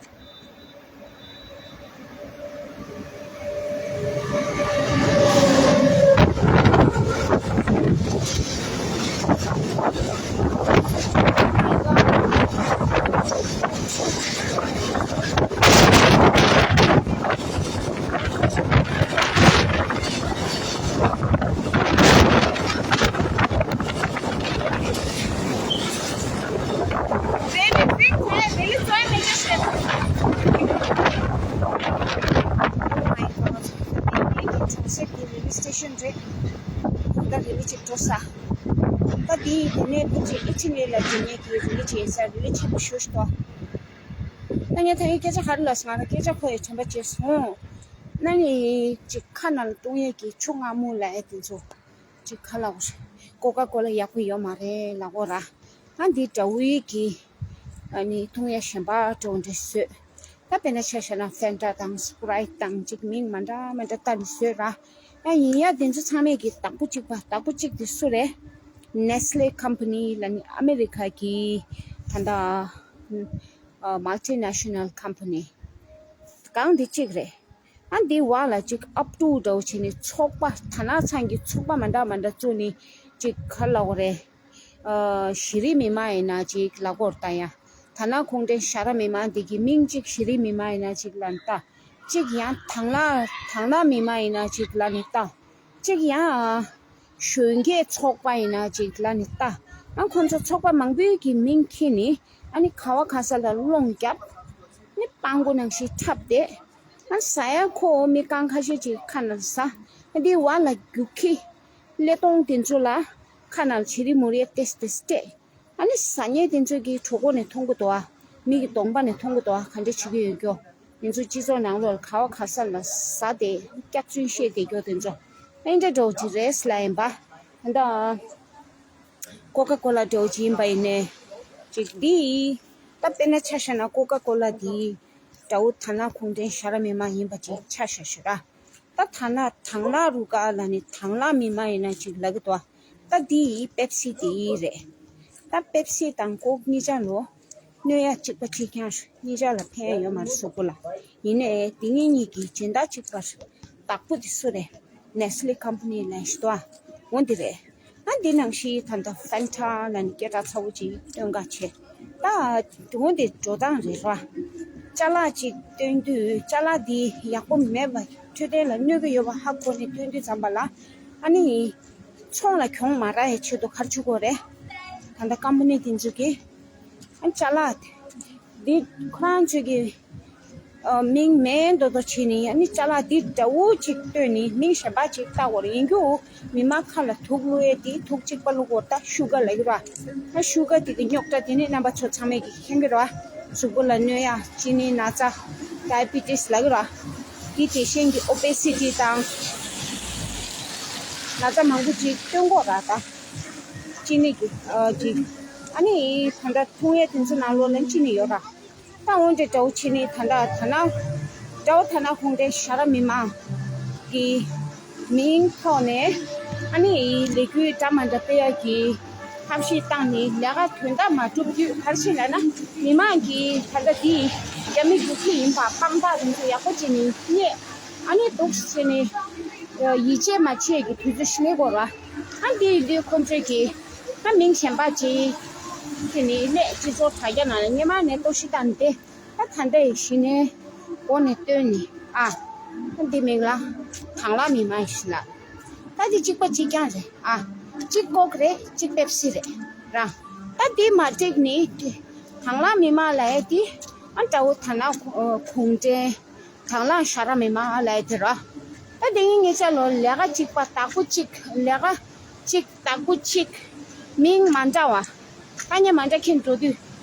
གསེབ་ཀྱི་རེ་ལི་སི་ཊེ་ཤན་རེད། ད་རེ་ལི་ཅིག་འགྲོ་ས། ད་དེ་དེ་ནས་ཕལ་ཆེར་ཨི་ཊ་ལི་ལ་འགྲོ་མཁན་གྱི་རེ་ལི་ཅིག་ཡིན་ས། རེ་ལི་ཆེན་པོ་ཞེ་པོ་ཅིག་འདུག་ད་ངས་ད་ཡིན་སྐད་ཆ་ག་རེ་ལབ་སོང་། ང་རང་སྐད་ཆ་ཁོ་ཡི་དྲན་པ་བརྗེད་སོང་། ཨ་ནི་ཅིག་ཁ་ནང་ལ་བཏུང་ཡས་ཀྱི་ཆུ་མངར་མོ་ལབ་ཡས་དེ་ཚོ་ཅིག་ག་ལབ་དགོས་རེད། ཀོ་ཀ་ཀོ་ལ་ཡག་པོ་ཡོད་མ་རེད་ལབ་དགོས་ར། ཨ་འདི་དགྲ་བོའི་གི་ཨ་ནི་བཏུང་ཡས་གཞན་པ་འདྲ་བོ་འདྲ་བཟོས། ད་དཔེར་ན་ཆ་བཞག་ན་ཕན་ཊ་དང་སི་པི་རའི་ཊི་དང་ཅིག་མིང་མི་འདྲ་མི་འདྲ་བཏགས་ནས་བཟོས་ར། ཨ་ཡིན་ཡང་དེ་ཚོ་ཚང་མས་གི་བདག་པོ་གཅིག་པ། བདག་པོ་གཅིག་དེ་སུ་རེད། ནེ་སི་ལེ་ཀམ་པ་ནི་ལབ་ནི་ཨ་མེ་རི་ཁ་གི་ད་ལྟ་ཨ་མལ་ཊི་ནེ་ཤ་ནལ་ཀམ་པ་ནི་གང་དེ་གཅིག་རེད། ཨ་འདི་བར་ལ་ཅིག་ཨབ་ཕྲུག་འདྲ་བོ་བྱས་ནས་ཚོགས་པ་དར་ནག་ཚང་གི་ཚོགས་པ་མི་འདྲ་མི་འདྲ་བཙུགས་ནས་ཅིག་ག་ལབ་དགོས་རེད། ཨ་གཞི་རིམ་མི་མང་ཡིན་ན་ཅིག་ལབ་དགོས་རེད། ད་ཡང་དར་ནག་གུང་ཁྲན་ཞ་ར་མི་མང་འདི་གི་མིང་ཅིག་གཞི་རིམ་མི་མང་ཡིན་ན་ཅིག་ལབ་ནས་བཏགས། ཅིག་ཡང་དང་བླངས་དང་བླངས་མི་མང་ཡིན་ན་ཅིག་ལབ་ནས་བཏགས། ཅིག་ཡང་གཞོན་སྐྱེས་ཚོགས་པ་ཡིན་ན་ཅིག་ལབ་ནས་བཏགས། ཨ་ཁོང་ཚོ་ཚོགས་པ་མང་པོའི་གི་མིང་འཁྱེར་ནས་ཨ་ནི་ག་བ་ག་ས་ལ་སློང་རྒྱབ། ནི་སྤྲང་པོ་ནང་བཞིན་འཁྲབ་བསྡད། ཨ་ཟ་ཡ་ཁོ་མི་རྐང་ཁ་ཤས་ཅིག་ཁ་ནང་ཟ། ཨ་འདི་བར་ལ་རྒྱུག་ཁྱི་ཀླད་སྟོང་དེ་ཚོ་ལ་ཁ་ནང་བྱི་རིལ་མུ་རིལ་ཏེས་ཏེས་སྤྲད། ཨ་ནི་ཟ་མཁན་དེ་ཚོ་གིས་གྲོད་ཁོག་ནས་མཐོང་གི་འདུག་ཨ། མིག་གི་གདོང་པ་ནས་མཐོང་གི་འདུག་ཨ། ག་འདྲ་བྱེད་ཀྱི་ཡོད་རྒྱུ། ང་ཚོ་སྤྱི་ཚོགས་ནང་ལོགས་ལ་ག་བ་ག་ས་ལ་ཟ་དེ་སྐྱག་རྫུན་བཤད་བསྡད་རྒྱུ་དེ་ཚོ་ཨེ་འདྲ་འདྲ་བོ་ཅིག་རེད་ལབ་ཡིན་པ། ད་ལྟ་ཀོ་ཀ་ཀོ་ལ་འདྲ་བོ་ཅིག་ཡིན་པ་ཡིན་ནའི་ཅིག་འདི་ད་དཔེར་ན་ཆ་བཞག་ན་ཀོ་ཀ་ཀོ་ལ་འདི་དགྲ་བོ་དར་ནག་གུང་ཁྲན་ཞ་ར་མི་མང་ཡིན་པ་ཅིག་ཆ་བཞག་ཞུ་ར། ད་ཐ་ན་དང་བླངས་རུ་ཀ་ལ་ནི་དང་བླངས་མི་མང་ཡིན་ན་ཅིག་ལབ་ཀྱི་འདུག་ཨ། ད་འདི་ཡི་པེབ་སི་དེ་ཡི་རེད། ད་པེབ་སི་དང་ཀོག་གཉིས་ཆ་ལོ་གནོད་ཡ་གཅིག་པ་གཅིག་རྐྱང་། གཉིས་ཆ་ལ་ཕན་ཡ་ཡོད་མ་རེད་གཟུགས་པོ་ལ། ཡིན་ནའི་དེ་གཉིས་གཉིས་ཀྱི་སྦྱིན་བདག་གཅིག་པ་བདག་པོ་དེ་སུ་རེད། ནེ་སི་ལེ་ཀམ་པ་ནི་ལབ་ཡ་ཞིག་འདུག་ཨ། འོ་འདི་རེད། ཨ་འདི་ནང་བཞིན་ད་ལྟ་ཕན་ཊ་ལབ་ནས་སྐད་གྲགས་ཚ་བོ་ཅིག་སྟོན་ག་བྱས། ད་འོ་འདི་འགྲོ་སྟངས་རེད་ར། ཅ་ལག་ཅིག་སྟོན་དུས་ཅ་ལག་འདི་ཡག་པོ་མེད་པ། འཕྲོད་བསྟེན་ལ་གནོད་ཀྱི་ཡོད་པ་ཧ་གོ་ནས་སྟོན་དུས་ཙམ་པ་ལ་ཨ་ནི་ཚོང་ལ་གྱོང་མ་རག་ཡའི་ཆེད་དུ་ག་རེ་བྱེད་དགོས་རེད། ད་ལྟ་ཀམ་པ་ནི་དེ་ཚོ་གིས་ཨ་ཅ་ལག་ འདི་ཁོ་རང་ཚོས་ཀྱི་ཨ་མིང་མེད་མདོག་མདོག་བྱས་ནས། ཨ་ནི་ཅ་ལག་འདི་འདྲ་བོ་ཅིག་བཏོན་ནས་མིང་གཞན་པ་ཅིག་བཏགས་པ་རེད། ཡིན་རྒྱུ་མི་མང་ཁ་ལ་དུག་བླུགས་ཡས་དེ་དུག་གཅིག་པ་བླུགས་པ་ད་ཤུ་གར་ལབ་ཀྱི་རེད་པ། ད་ཤུ་གར་དེ་གི་རྙོག་དྲ་དེ་ནི་རྣམ་པ་ཚོ་ཚང་མས་ཀྱི་མཁྱེན་གྱི་རེད་པ། གཟུགས་པོ་ལ་གནོད་ཡ་ཅི་ནི་ན་ཚ་ཌའི་བི་ཊི་སི་ལབ་ཀྱི་རེད་པ། དེ་དེ་བཞིན་གྱི་ཨོ་བེ་སི་ཊི་དང་ན་ཚ་མང་པོ་ཅིག་བཏོན་གྱི་ཡོད་རེད་ད། ཅི་ནི་གི་ཨ་ཅིག་ཨ་ནི་ད་ལྟ་འཐུང་ཡས་དེ་ཚོ་ནང་ལོགས་ལ་ཅི་ནི་ཡོད་རེད། ད་འོན་ཏེ་དགྲ་བོ་ཆེ་ནི་ད་ལྟ་ད་ན་དགྲ་བོ་ད་ན་ཁོང་ཏེ་ཤ་ར་མི་མང་གི་མིང་ཐོག་ནས་ཨ་ནི་ལས་འགུལ་འདྲ་མ་འདྲ་སྤེལ་ཡག་གི་ཐབས་ཤེས་བཏང་ནས་ལས་ཀ་དོན་དག་མ་སྒྲུབ་དུས། ག་རེ་བྱས་ལབ་ན་མི་མང་གིས་ད་ལྟ་འདི་རྒྱ་མི་རྒྱུག་ཁྱི་ཡིན་པ་དཔང་རྟགས་དེ་ཚོ་ཡག་པོ་བྱས་ནས་རྙེད། ཨ་ནི་འདུག་སེ་བྱས་ནས་ཡིད་ཆེས་མ་བྱེད་ཀྱི་དུས་ཚོད་ཞིག་སླེབས་ཀྱི་ཡོད་རེད་པ། ཨ་འདི་ཡིན་དུས་ཁོང་ཚོས་ཀྱིས་ད་མིང་གཞན་པ་ཅིག་དེ་ནི་སླད་སྤྱི་ཚོགས་དྲ་རྒྱ་ནང་ལ་སྔོན་མ་ནས་གཏོར་བཤིག་བཏང་ནས་ཏེ། ད་ད་ལྟ་ཡི་གཞི་ནས་འགོ་ནས་བཏོན་ནས་ཨ། ད་འདི་མིང་ལ་དང་བླངས་མི་མང་ཡིན་ལ། ད་འདི་གཅིག་པ་གཅིག་རྐྱང་རེད་ཨ། གཅིག་ཀོག་རེད་གཅིག་པེབ་སི་རེད་ར། ད་འདི་མ་འགྲིག་ནི་དང་བླངས་མི་མང་ལབ་ཡས་དེ་ཨ་དགྲ་བོ་ད་ན་གུང་ཁྲན། དང་བླངས་ཤ་ར་མི་མང་ལབ་ཡས་དེ་ར། ད་དེ་ངས་ངེད་ཅག་ལོ་ལས་ཀ་གཅིག་པ་བདག་པོ་གཅིག་ལས་ཀ་གཅིག་བདག་པོ་གཅིག་མིང་མ་འདྲ་བ། ཐ་སྙད་མ་འདྲ་ཁྱེར་འགྲོ་དུས།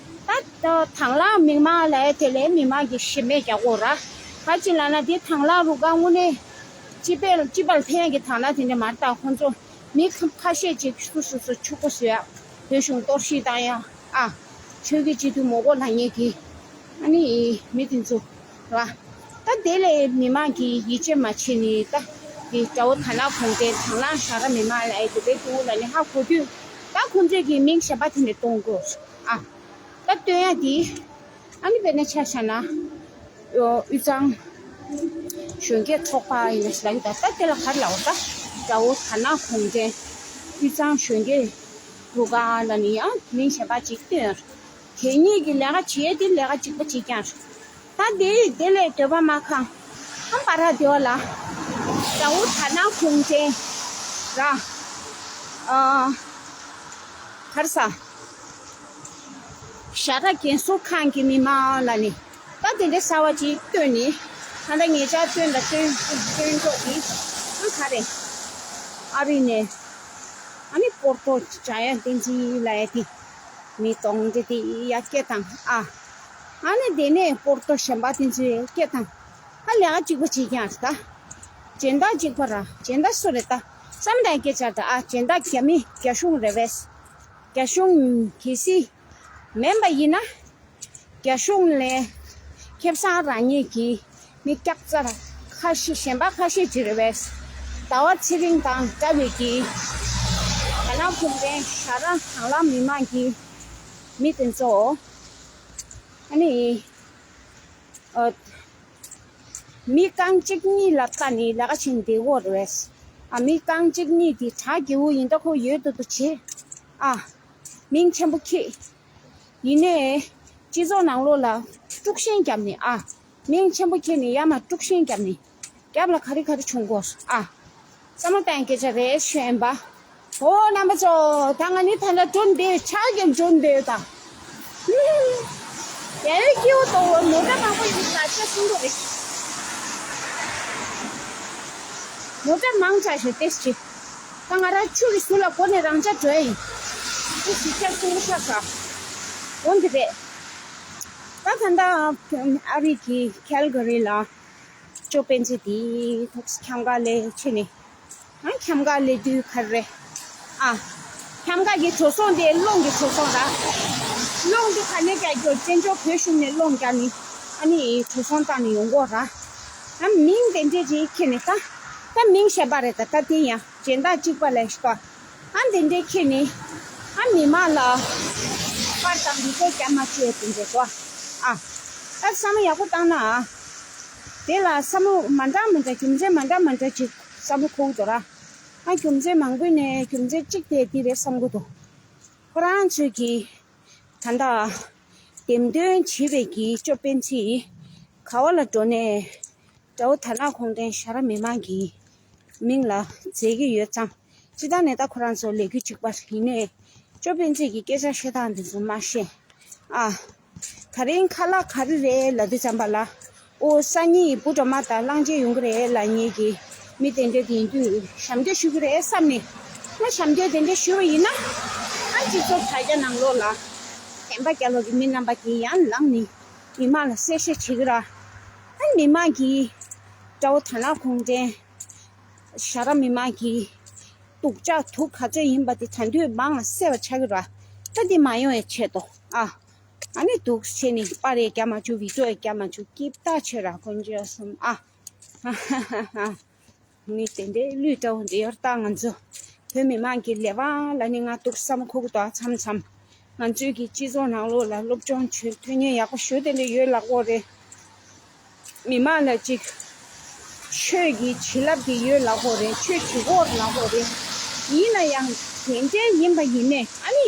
ད་ད་དང་བླངས་མི་མང་ལབ་ཡས་དེ་ལས་མི་མང་གི་ཞེ་མེད་རྒྱག་གོ་ར། ག་ཅི་ལབ་ན་དེ་དང་བླངས་རུ་ཁག་དངོས་གནས་སྤྱི་པའི་སྤྱི་པར་ཕན་ཡས་ཀྱི་དང་བླངས་དེ་འདྲ་མ་རེད། ད་ཁོང་ཚོ་མི་ཁ་ཁ་ཤས་ཅིག་སོ་སོ་སོ་ཕྱུག་པོ་བཟོ་ཡ། བོད་གཞུང་གཏོར་བཤིག་བཏང་ཡ། ཨ། ཆོས་བརྒྱུད་སྤྱི་འཐུས་མོ་གོ་ལ་ཉེ་གི། ཨ་ནི་མི་དེ་ཚོ་ར། ད་དེ་ལས་མི་མང་གིས་ཡིད་ཆེས་མ་བྱེད་ནི་ད། དེ་དགྲ་བོ་ད་ན་གུང་ཁྲན་དང་བླངས་ཤ་ར་མི་མང་ལབ་ཡས་དེ་བེད་འདུག་ལབ་ནི་ཧ་གོ་དུས། ད་ཁོང་ཚོས་ཀྱི་མིང་གཞན་པ་དེ་ནས་གཏོང་དགོས་ཨ། ད་བཏོན་ཡ་དེ། ཨ་ནི་དཔེར་ན་ཆ་བཞག་ན། དབུས་གཙང་གཞོན་སྐྱེས་ཚོགས་པ་ཡིན་ན་ཞིག་ལབ་ཀྱི་འདུག་ད་དེ་ལ་ག་རེ་ལབ་པ་ད། དགྲ་བོ་ད་ན་གུང་ཁྲན་དབུས་གཙང་གཞོན་སྐྱེས་རུ་ཁག་ལབ་ནི་ཡང་མིང་གཞན་པ་ཅིག་བཏོན། དེ་གཉིས་ཀྱི་ལས་ཀ་བྱེད་དེ་ལས་ཀ་གཅིག་པ་གཅིག་རྐྱང་རེད། ད་དེ་དེ་ལས་འདོད་པ་མ་ཁེངས། ཨ་པ་ར་དེ་བ་ལ། དགྲ་བོ་ད་ན་གུང་ཁྲན་ར། ཨ། ག་རེ་ཟ། ཤ་ར་རྒན་གསོ་ཁང་གི་མི་མང་ལབ་ནི། ད་དེ་འདྲའི་གསར་བ་ཅིག་བཏོན་ནི། ད་ལྟ་ངེད་ཅག་བཏོན་དང་བཏོན་བཏོན་ཆོག་གི། ཨ་ག་རེ། ཨ་རི་ནས། ཨ་ནི་པོར་ཏོ་འཇམ་དབྱངས་བསྟན་འཛིན་ལབ་ཡ་དེ། མི་སྟོང་འདི་དེ་ཡ་སྐད་བཏང་ཨ། ཨ་ནི་དེ་ནས་པོར་ཏོ་གཞན་པ་དེ་ཚོའི་སྐད་བཏང་། ཨ་ལས་ཀ་གཅིག་པ་བྱེད་ཀྱང་ད། སྦྱིན་བདག་གཅིག་པ་ར་སྦྱིན་བདག་སུ་རེད་ད། བསམ་དང་སྐད་ཆ་ད་ཨ་སྦྱིན་བདག་རྒྱ་མི་རྒྱ་གཞུང་རེད་པས། རྒྱ་གཞུང་གལ་སྲིད་མིན་པ་ཡིན་ན། རྒྱ་གཞུང་ལས་ཁེ་བཟང་རག་མཁན་གྱི་མི་སྐྱག་རྫུན་ཁ་ཤས་གཞན་པ་ཁ་ཤས་ཅིག་རེད་པས། ཟླ་བ་ཚེ་རིང་དང་འདྲ་བའི་གི་ད་ལམ་ཁུངས་ལྡན་ཤ་ར་དང་བླངས་མི་མང་གི་མི་དེ་ཚོ་ཨ་ནི་ཨ་མི་རྐང་གཅིག་གཉིས་ལ་བལྟས་ནས་ལས་ཀ་བྱེད་བསྡད་ཡོད་རེད་པས། ཨ་མི་རྐང་གཅིག་གཉིས་དེ་གྲ་རྒྱས་པོ་ཡིན་ད་ཁོ་ཡོད་དོ་དོ་བྱེད་ཨ། མིང་ཆེན་པོ་ཁྱེད། ཡིན་ནའི། སྤྱི་ཚོགས་ནང་ལོགས་ལ་དཀྲུག་ཤིང་བརྒྱབ་ནས་ཨ། མིང་ཆེན་པོ་ཁྱེར་ནས་ཡར་མར་དཀྲུག་ཤིང་བརྒྱབ་ནས། རྒྱབ་ལ་ག་རེ་ག་རེ་བྱུང་དགོས་ཨ། བསམ་བློ་བཏང་སྐད་ཆ་རེད་ཤོད་ཨེམ་པ། ཨོ་རྣམ་པ་ཚོ། ད་ང་ནི་ད་ལྟ་འགྲོ་འདོད་ཕྱག་གིར་འགྲོ་འདོད་དང་། ཡ་ཡོད་སྐྱིད་པོ་དོ་མོ་ཊ་མང་པོ་ཡིན་ད་ཆ་སུན་པོ་རེད། མོ་ཊ་མང་དྲགས་ཤིག་ཏེས་ཅི། ད་ང་རང་ཆུ་གི་ཟུར་ལ་འགོ་ནས་རང་ཅག་འགྲོ་ཡིན། ཏེས་ཅི་ཆ་སུན་པོ་ཆགས་ས། འོན་ཏེ་རེད། ད་ད་ལྟ་ཨ་རི་གི་ཁལ་ག་རི་ལ་ཅོ་སྤེན་ཚེ་དེ་ཐོག་ཁྱམས་ཁ་ལས་ཕྱིན་ནས། ཨ་ཁྱམས་ཁ་ལས་དུས་ག་རེ་རེད། ཨ་ཁྱམས་ཁ་གི་འགྲོ་སོང་དེ་རླུང་གི་འགྲོ་སོང་ར། རླུང་དེ་ག་ནས་རྒྱག་རྒྱུ་བཙན་བྱོལ་བོད་གཞུང་ནས་རླུང་རྒྱག་ནི་ཨ་ནི་འགྲོ་སོང་བཏང་ནི་ཡོང་གོ་ར། ཨ་མིང་དེ་འདྲས་ཅིག་ཁྱེར་ནས་ད། ད་མིང་གཞན་པ་རེད་ད་ད་དེ་ཡང་སྦྱིན་བདག་གཅིག་པ་ལས་ཤི་པ། ཨ་འདི་འདྲའི་ཁྱེད་ནི། ཨ་མི་མང་ལ། པར་དང་འདི་ཚོ་རྒྱབ་མ་བྱས་དེ་འདྲའི་གོ། ཨ། ཨ་བསམ་བློ་ཡག་པོ་བཏང་ན་ཨ། དེ་ལ་བསམ་བློ་མ་འདྲ་མ་འདྲ་རྒྱུ་མཚན་མ་འདྲ་མ་འདྲ་ཅིག་བསམ་བློ་འཁོར་གྱི་འདུག་ར། ཨ་རྒྱུ་མཚན་མང་པོ་ནས་རྒྱུ་མཚན་གཅིག་དེ་འདི་རེད་བསམ་གྱི་འདུག་ཁོ་རང་ཚོས་ཀྱི། ད་ལྟ། འདེམས་ཐོན་བྱེད་པའི་གི་ཅོ་སྤེན་ཚེ། ག་བ་ལ་འགྲོ་ནས། དགྲ་བོ་དར་ནག་གུང་ཁྲན་ཤ་ར་མི་མང་གི་མིང་ལ་མཛད་ཀྱི་ཡོད་ཙང་། སྤྱིར་བཏང་ནས་ད་ཁོ་རང་ཚོ་ལས་འགུལ་གཅིག་པ་ཡིན་ནའི། ཅོ་སྤེན་ཚེ་གི་སྐད་ཆ་བཤད་སྟངས་འདི་ཚོ་མ་ཤེས། ཨ། ད་རིང་ཁ་ལག་ག་རེ་རེད་ལབ་དུས་ཙམ་པ་ལ། ཨོ་སང་ཉིན་བུ་གྲོགས་མ་དང་གླང་ཆེན་ཡོང་གི་རེད་ལབ་མཁན་གྱི་མི་དེ་འདྲ་དེ་ཡིན་དུས་ཞབས་འདྲེན་ཞུ་གི་རེད་བསམ་ནས། ང་ཞབས་འདྲེན་དེ་འདྲ་ཞུས་པ་ཡིན་ན། ཨ་སྤྱི་ཚོགས་དྲ་རྒྱ་ནང་ལོགས་ལ་བདེན་པ་རྒྱལ་ལོ་གི་མི་རྣམ་པ་གིས་ཡང་ལངས་ནས་མི་མང་ལ་གསལ་བཤད་བྱེད་ཀྱི་ར། ཨ་མི་མང་གིས་དགྲ་བོ་དར་ནག་གུང་ཁྲན་ཞྭ་དྲག་མི་མང་གི་སྡུག་ཅག་དུག་ག་ཚོད་ཡིན་པ་དེ་ད་དུང་མང་ལ་གསལ་བ་ཆགས་ཀྱི་ར། ད་འདི་མ་ཡོང་བའི་ཆེད་དུ་ཨ། ཨ་ནི་འདུག་བྱས་ནས་པར་ཡང་རྒྱག་མ་བཅུག་བི་ཌིའོ་ཡང་རྒྱག་མ་བཅུག་སྐྱིད་ཐག་ཆོད་ར་དཀོན་མཆོག་གསུམ་ཨ། ཧ་ཧ་ཧ་ཧ། ནི་དེ་འདྲའི་གླུད་འདྲ་བོ་འདི་ཡོར་བཏང་ང་ཚོ་བོད་མི་མང་གི་ལས་དབང་ལ་ནི་ང་འདུག་བསམ་ཁུག་འདུག་མཚམས་མཚམས་ང་ཚོའི་གི་སྤྱི་ཚོགས་ནང་ལོགས་ལ་སློབ་སྦྱོང་བྱེད་ཐོན་མཁན་ཡག་པོ་ཞུ་དེ་འདྲ་ཡོད་ལགས་འོ་རེད། མི་མང་ལ་ཅིག་ཆོས་ཀྱི་བྱིན་རླབས་དེ་ཡོད་ལབ་དགོས་རེད། ཆོས་བྱེད་དགོས་ལབ་དགོས་རེད། ཡིན་ན་ཡང་དེ་འདྲའི་ཡིན་པ་ཡིན་ནས་ཨ་ནི་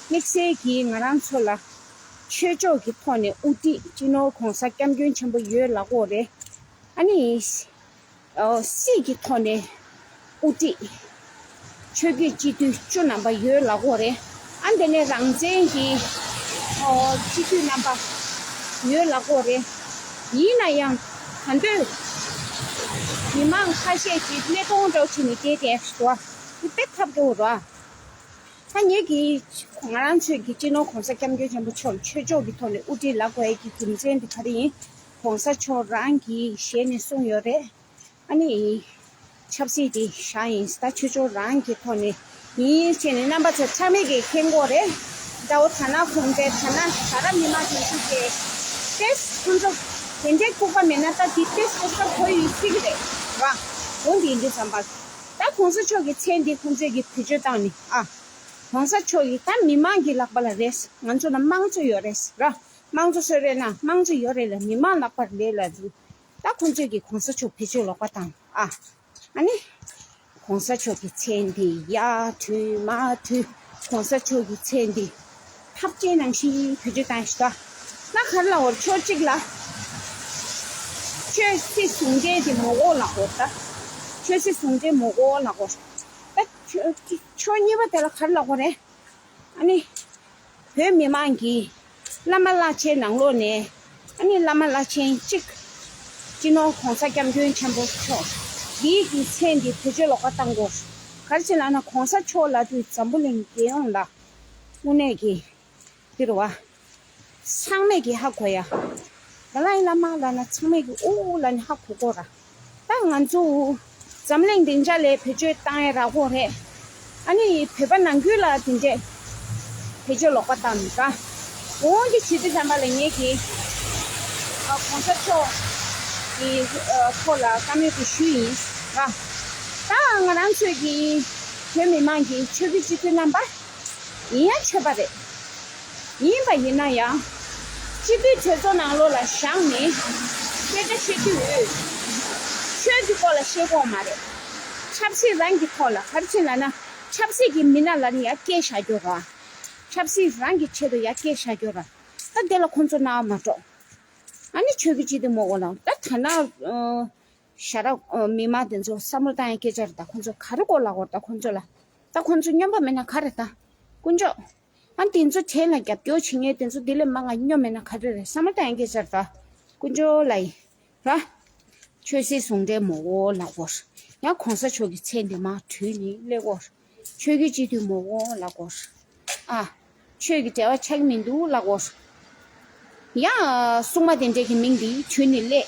དམིགས་བསལ་གྱིས་ང་རང་ཚོ་ལ་ཆོས་ཕྱོགས་ཀྱི་ཐོག་ནས་དབུ་ཁྲིད་སྤྱི་ནོར་༸གོང་ས་༸སྐྱབས་མགོན་ཆེན་པོ་ཡོད་ལབ་དགོས་རེད། ཨ་ནི་སྲིད་ཀྱི་ཐོག་ནས་དབུ་ཁྲིད། ཆོས་བརྒྱུད་སྤྱི་འཐུས་བཅུ་རྣམ་པ་ཡོད་ལབ་དགོས་རེད། ཨ་འདི་ནས་རང་བཙན་གྱི་ཨོ་སྤྱི་འཐུས་རྣམ་པ་ཡོད་ལབ་དགོས་རེད། ཡིན་ན་ཡང་ད་འདོད་མི་མང་ཁ་ཤས་ཀྱིས་གནས་སྟངས་འདྲ་བོ་བྱས་ནས་བསྡད་བསྡད་ཞུ་བ་འདི་དཔེ་ཐབས་སྐྱོ་བོ་རེད། ད་ངེད་ཀྱིས་ང་རང་ཚོས་ཀྱི་སྤྱི་ནོར་༸གོང་ས་༸སྐྱབས་མགོན་ཆེན་པོ་མཆོག་ལ་ཆོས་ཕྱོགས་ཀྱི་ཐོག་ནས་དབུ་ཁྲིད་ལབ་དགོས་ཡས་ཀྱི་རྒྱུ་མཚན་འདི་ག་རེ་ཡིན། ༸གོང་ས་མཆོག་རང་གིས་ཞལ་ནས་གསུངས་ཡོད་རེད། ཨ་ནི་ཆབ་སྲིད་དེ་བཞག་ཡིན། ད་ཆོས་ཕྱོགས་རང་གི་ཐོག་ནས་ཡིན་བྱས་ནས་རྣམ་པ་ཚོ་ཚང་མས་ཀྱིས་མཁྱེན་གྱི་ཡོད་རེད། དགྲ་བོ་དར་ནག་གུང་ཁྲན་དར་ནག་ཞྭ་དྲག་མི་མང་དེ་ཚོ་གིས་ཏེས་ཁོང་ཚོ་དེ་འདྲའི་ལྐུགས་པ་མེད་ན་ད་དེ་ཏེས་ལྐུགས་པ་གོ་ཡི་སྲིད་ཀྱི་རེད་བ། འོ་འདི་ཡིན་དུས་ཙམ་པ་ད་གོང་ས་མཆོག་གི་མཚན་འདི་ཁོང་ཚོས་ཀྱིས་བེད་སྤྱོད་བཏང་ནས་ཨ། གོང་ས་མཆོག་གིས་ད་མི་མང་གི་ལག་པ་ལ་རེད། ང་ཚོ་ལ་དམངས་གཙོ་ཡོད་རེད་ར། དམངས་གཙོ་གསོལ་རས་གནང་། དམངས་གཙོ་ཡོད་རེད་ལ་མི་མང་ལག་པར་ལས་ལ་རུ། ད་ཁོང་ཚོས་ཀྱིས་གོང་ས་མཆོག་བེད་སྤྱོད་ལོག་པ་བཏང་ཨ། ཨ་ནི། གོང་ས་མཆོག་གི་མཚན་དེ་ཡར་བྲུས་མར་བྲུས། གོང་ས་མཆོག་གི་མཚན་དེ་ཐབས་ཅན་ནང་བཞིན་བེད་སྤྱོད་བཏང་ཞིག་ད། ང་ག་རེ་ལབ་དགོས་རེད། ཕྱོགས་གཅིག་ལ་ཆོས་སྲིད་ཟུང་འབྲེལ་དེ་མི་དགོས་ལབ་དགོས་རེད་ད། ཆོས་སྲིད་ཟུང་འབྲེལ་མི་དགོས་ལབ་དགོས་རེད་ད། ཕྱོགས་གཉིས་པ་དེ་ལ་ག་རེ་ལབ་དགོས་རེད། ཨ་ནི། བོད་མི་མང་གིས་བླ་མ་བླ་ཆེན་ནང་ལོགས་ནས་ཨ་ནི་བླ་མ་བླ་ཆེན་གཅིག་སྤྱི་ནོར་༸གོང་ས་༸སྐྱབས་མགོན་ཆེན་པོ་མཆོག་འདིའི་གི་མཚན་འདི་བེད་སྤྱོད་ལོག་པ་བཏང་དགོས། ག་རེ་བྱས་ལབ་ན་༸གོང་ས་མཆོག་ལབ་དུས་འཛམ་བུ་གླིང་རྒྱལ་ཡོངས་ལ་དངོས་གནས་ཀྱི་འདི་རེད་བ། ཚང་མས་ཀྱིས་ཧ་གོ་ཡ། ད་ལའི་བླ་མ་ལབ་ན་ཚང་མས་ཀྱིས་ཨོ་ལབ་ནས་ཧ་གོ་གོ་ར། ད་ང་ཚོ་འཛམ་གླིང་སྡིངས་ཆ་ལ་བེད་སྤྱོད་བཏང་ཡ་རག་གོ་རེད། ཨ་ནི་བོད་པ་ནང་ཁུལ་ལ་དེ་འདྲས་བེད་སྤྱོད་ལོག་པ་བཏང་ནི་ཀ། འོང་གི་བྱེད་དུས་ཙམ་པ་ལ་ངེད་ཀྱིས་ཨ་༸གོང་ས་མཆོག་གི་ཨ་ཐོག་ལ་བཀའ་མོལ་དེ་ཞུས་ཡིན་ར། ད་ང་རང་ཚོས་ཀྱི་བོད་མི་མང་གི་ཆོས་བརྒྱུད་སྤྱི་འཐུས་རྣམ་པ། ཡིན་ཡང་ཆོས་པ་རེད། ཡིན་པ་ཡིན་ན་ཡང་། སྤྱི་འཐུས་གྲོས་ཚོགས་ནང་ལོགས་ལ་བཞག་ནས་སྐད་ཆ་བཤད་དུས་འོས་ཆོས་ཀྱི་སྐོར་ལ་བཤད་དགོས་མ་རེད། ཆབ་སྲིད་རང་གི་ཐོག་ལ་ག་རེ་བྱས་ལབ་ན་ཆབ་སྲིད་ཀྱི་མི་སྣ་ལ་ནི་ཡར་སྐད་བཞག་རྒྱུ་ར། ཆབ་སྲིད་རང་གི་ཆེད་དུ་ཡར་སྐད་བཞག་རྒྱུ་ར། ད་དེ་ལ་ཁོང་ཚོ་རྣ་བ་མ་འགྲོ། ཨ་ནི་ཆོས་ཀྱི་སྤྱི་འཐུས་མོ་འོ་ལ་ད་ཐ་ན། ཞྭ་དྲག་མི་མང་དེ་ཚོ་བསམ་བློ་བཏང་ཡ་སྐད་ཆ་རེད། ད་ཁོང་ཚོ་ག་རེ་སྐོར་ལབ་དགོས་རེད། ད་ཁོང་ཚོ་ལ་ད་ཁོང་ཚོ་སྨྱོན་པ་མེད་ན་ག་རེད་ད། དཀོན་མཆོག་ཨ་དེ་ཚོ་གྲས་ལ་རྒྱབ་སྐྱོར་བྱེད་མཁན་དེ་ཚོ་དེ་ལས་མང་ང་སྨྱོ་མེད་ན་ག་རེ་རེད། བསམ་བློ་བཏང་ཡ་སྐད་ཆ་རེད་ད། དཀོན་མཆོག་ལ་ཡི་ར། ཆོས་སྲིད་ཟུང་འབྲེལ་མོ་འོ་ལབ་དགོས། ཡང་གོང་ས་མཆོག་གི་མཚན་དེ་མར་བྲུས་ནས་སླེབས་དགོས། ཆོས་བརྒྱུད་སྤྱི་འཐུས་མོ་འོ་ལབ་དགོས། ཨ། ཆོས་ཀྱི་འབྲེལ་བ་ཆགས་ཀྱི་མི་འདུག་ལབ་དགོས། ཡ། སྲུང་མ་དེ་འདྲས་ཀྱི་མིང་འདི་བྲུས་ནས་སླེབས།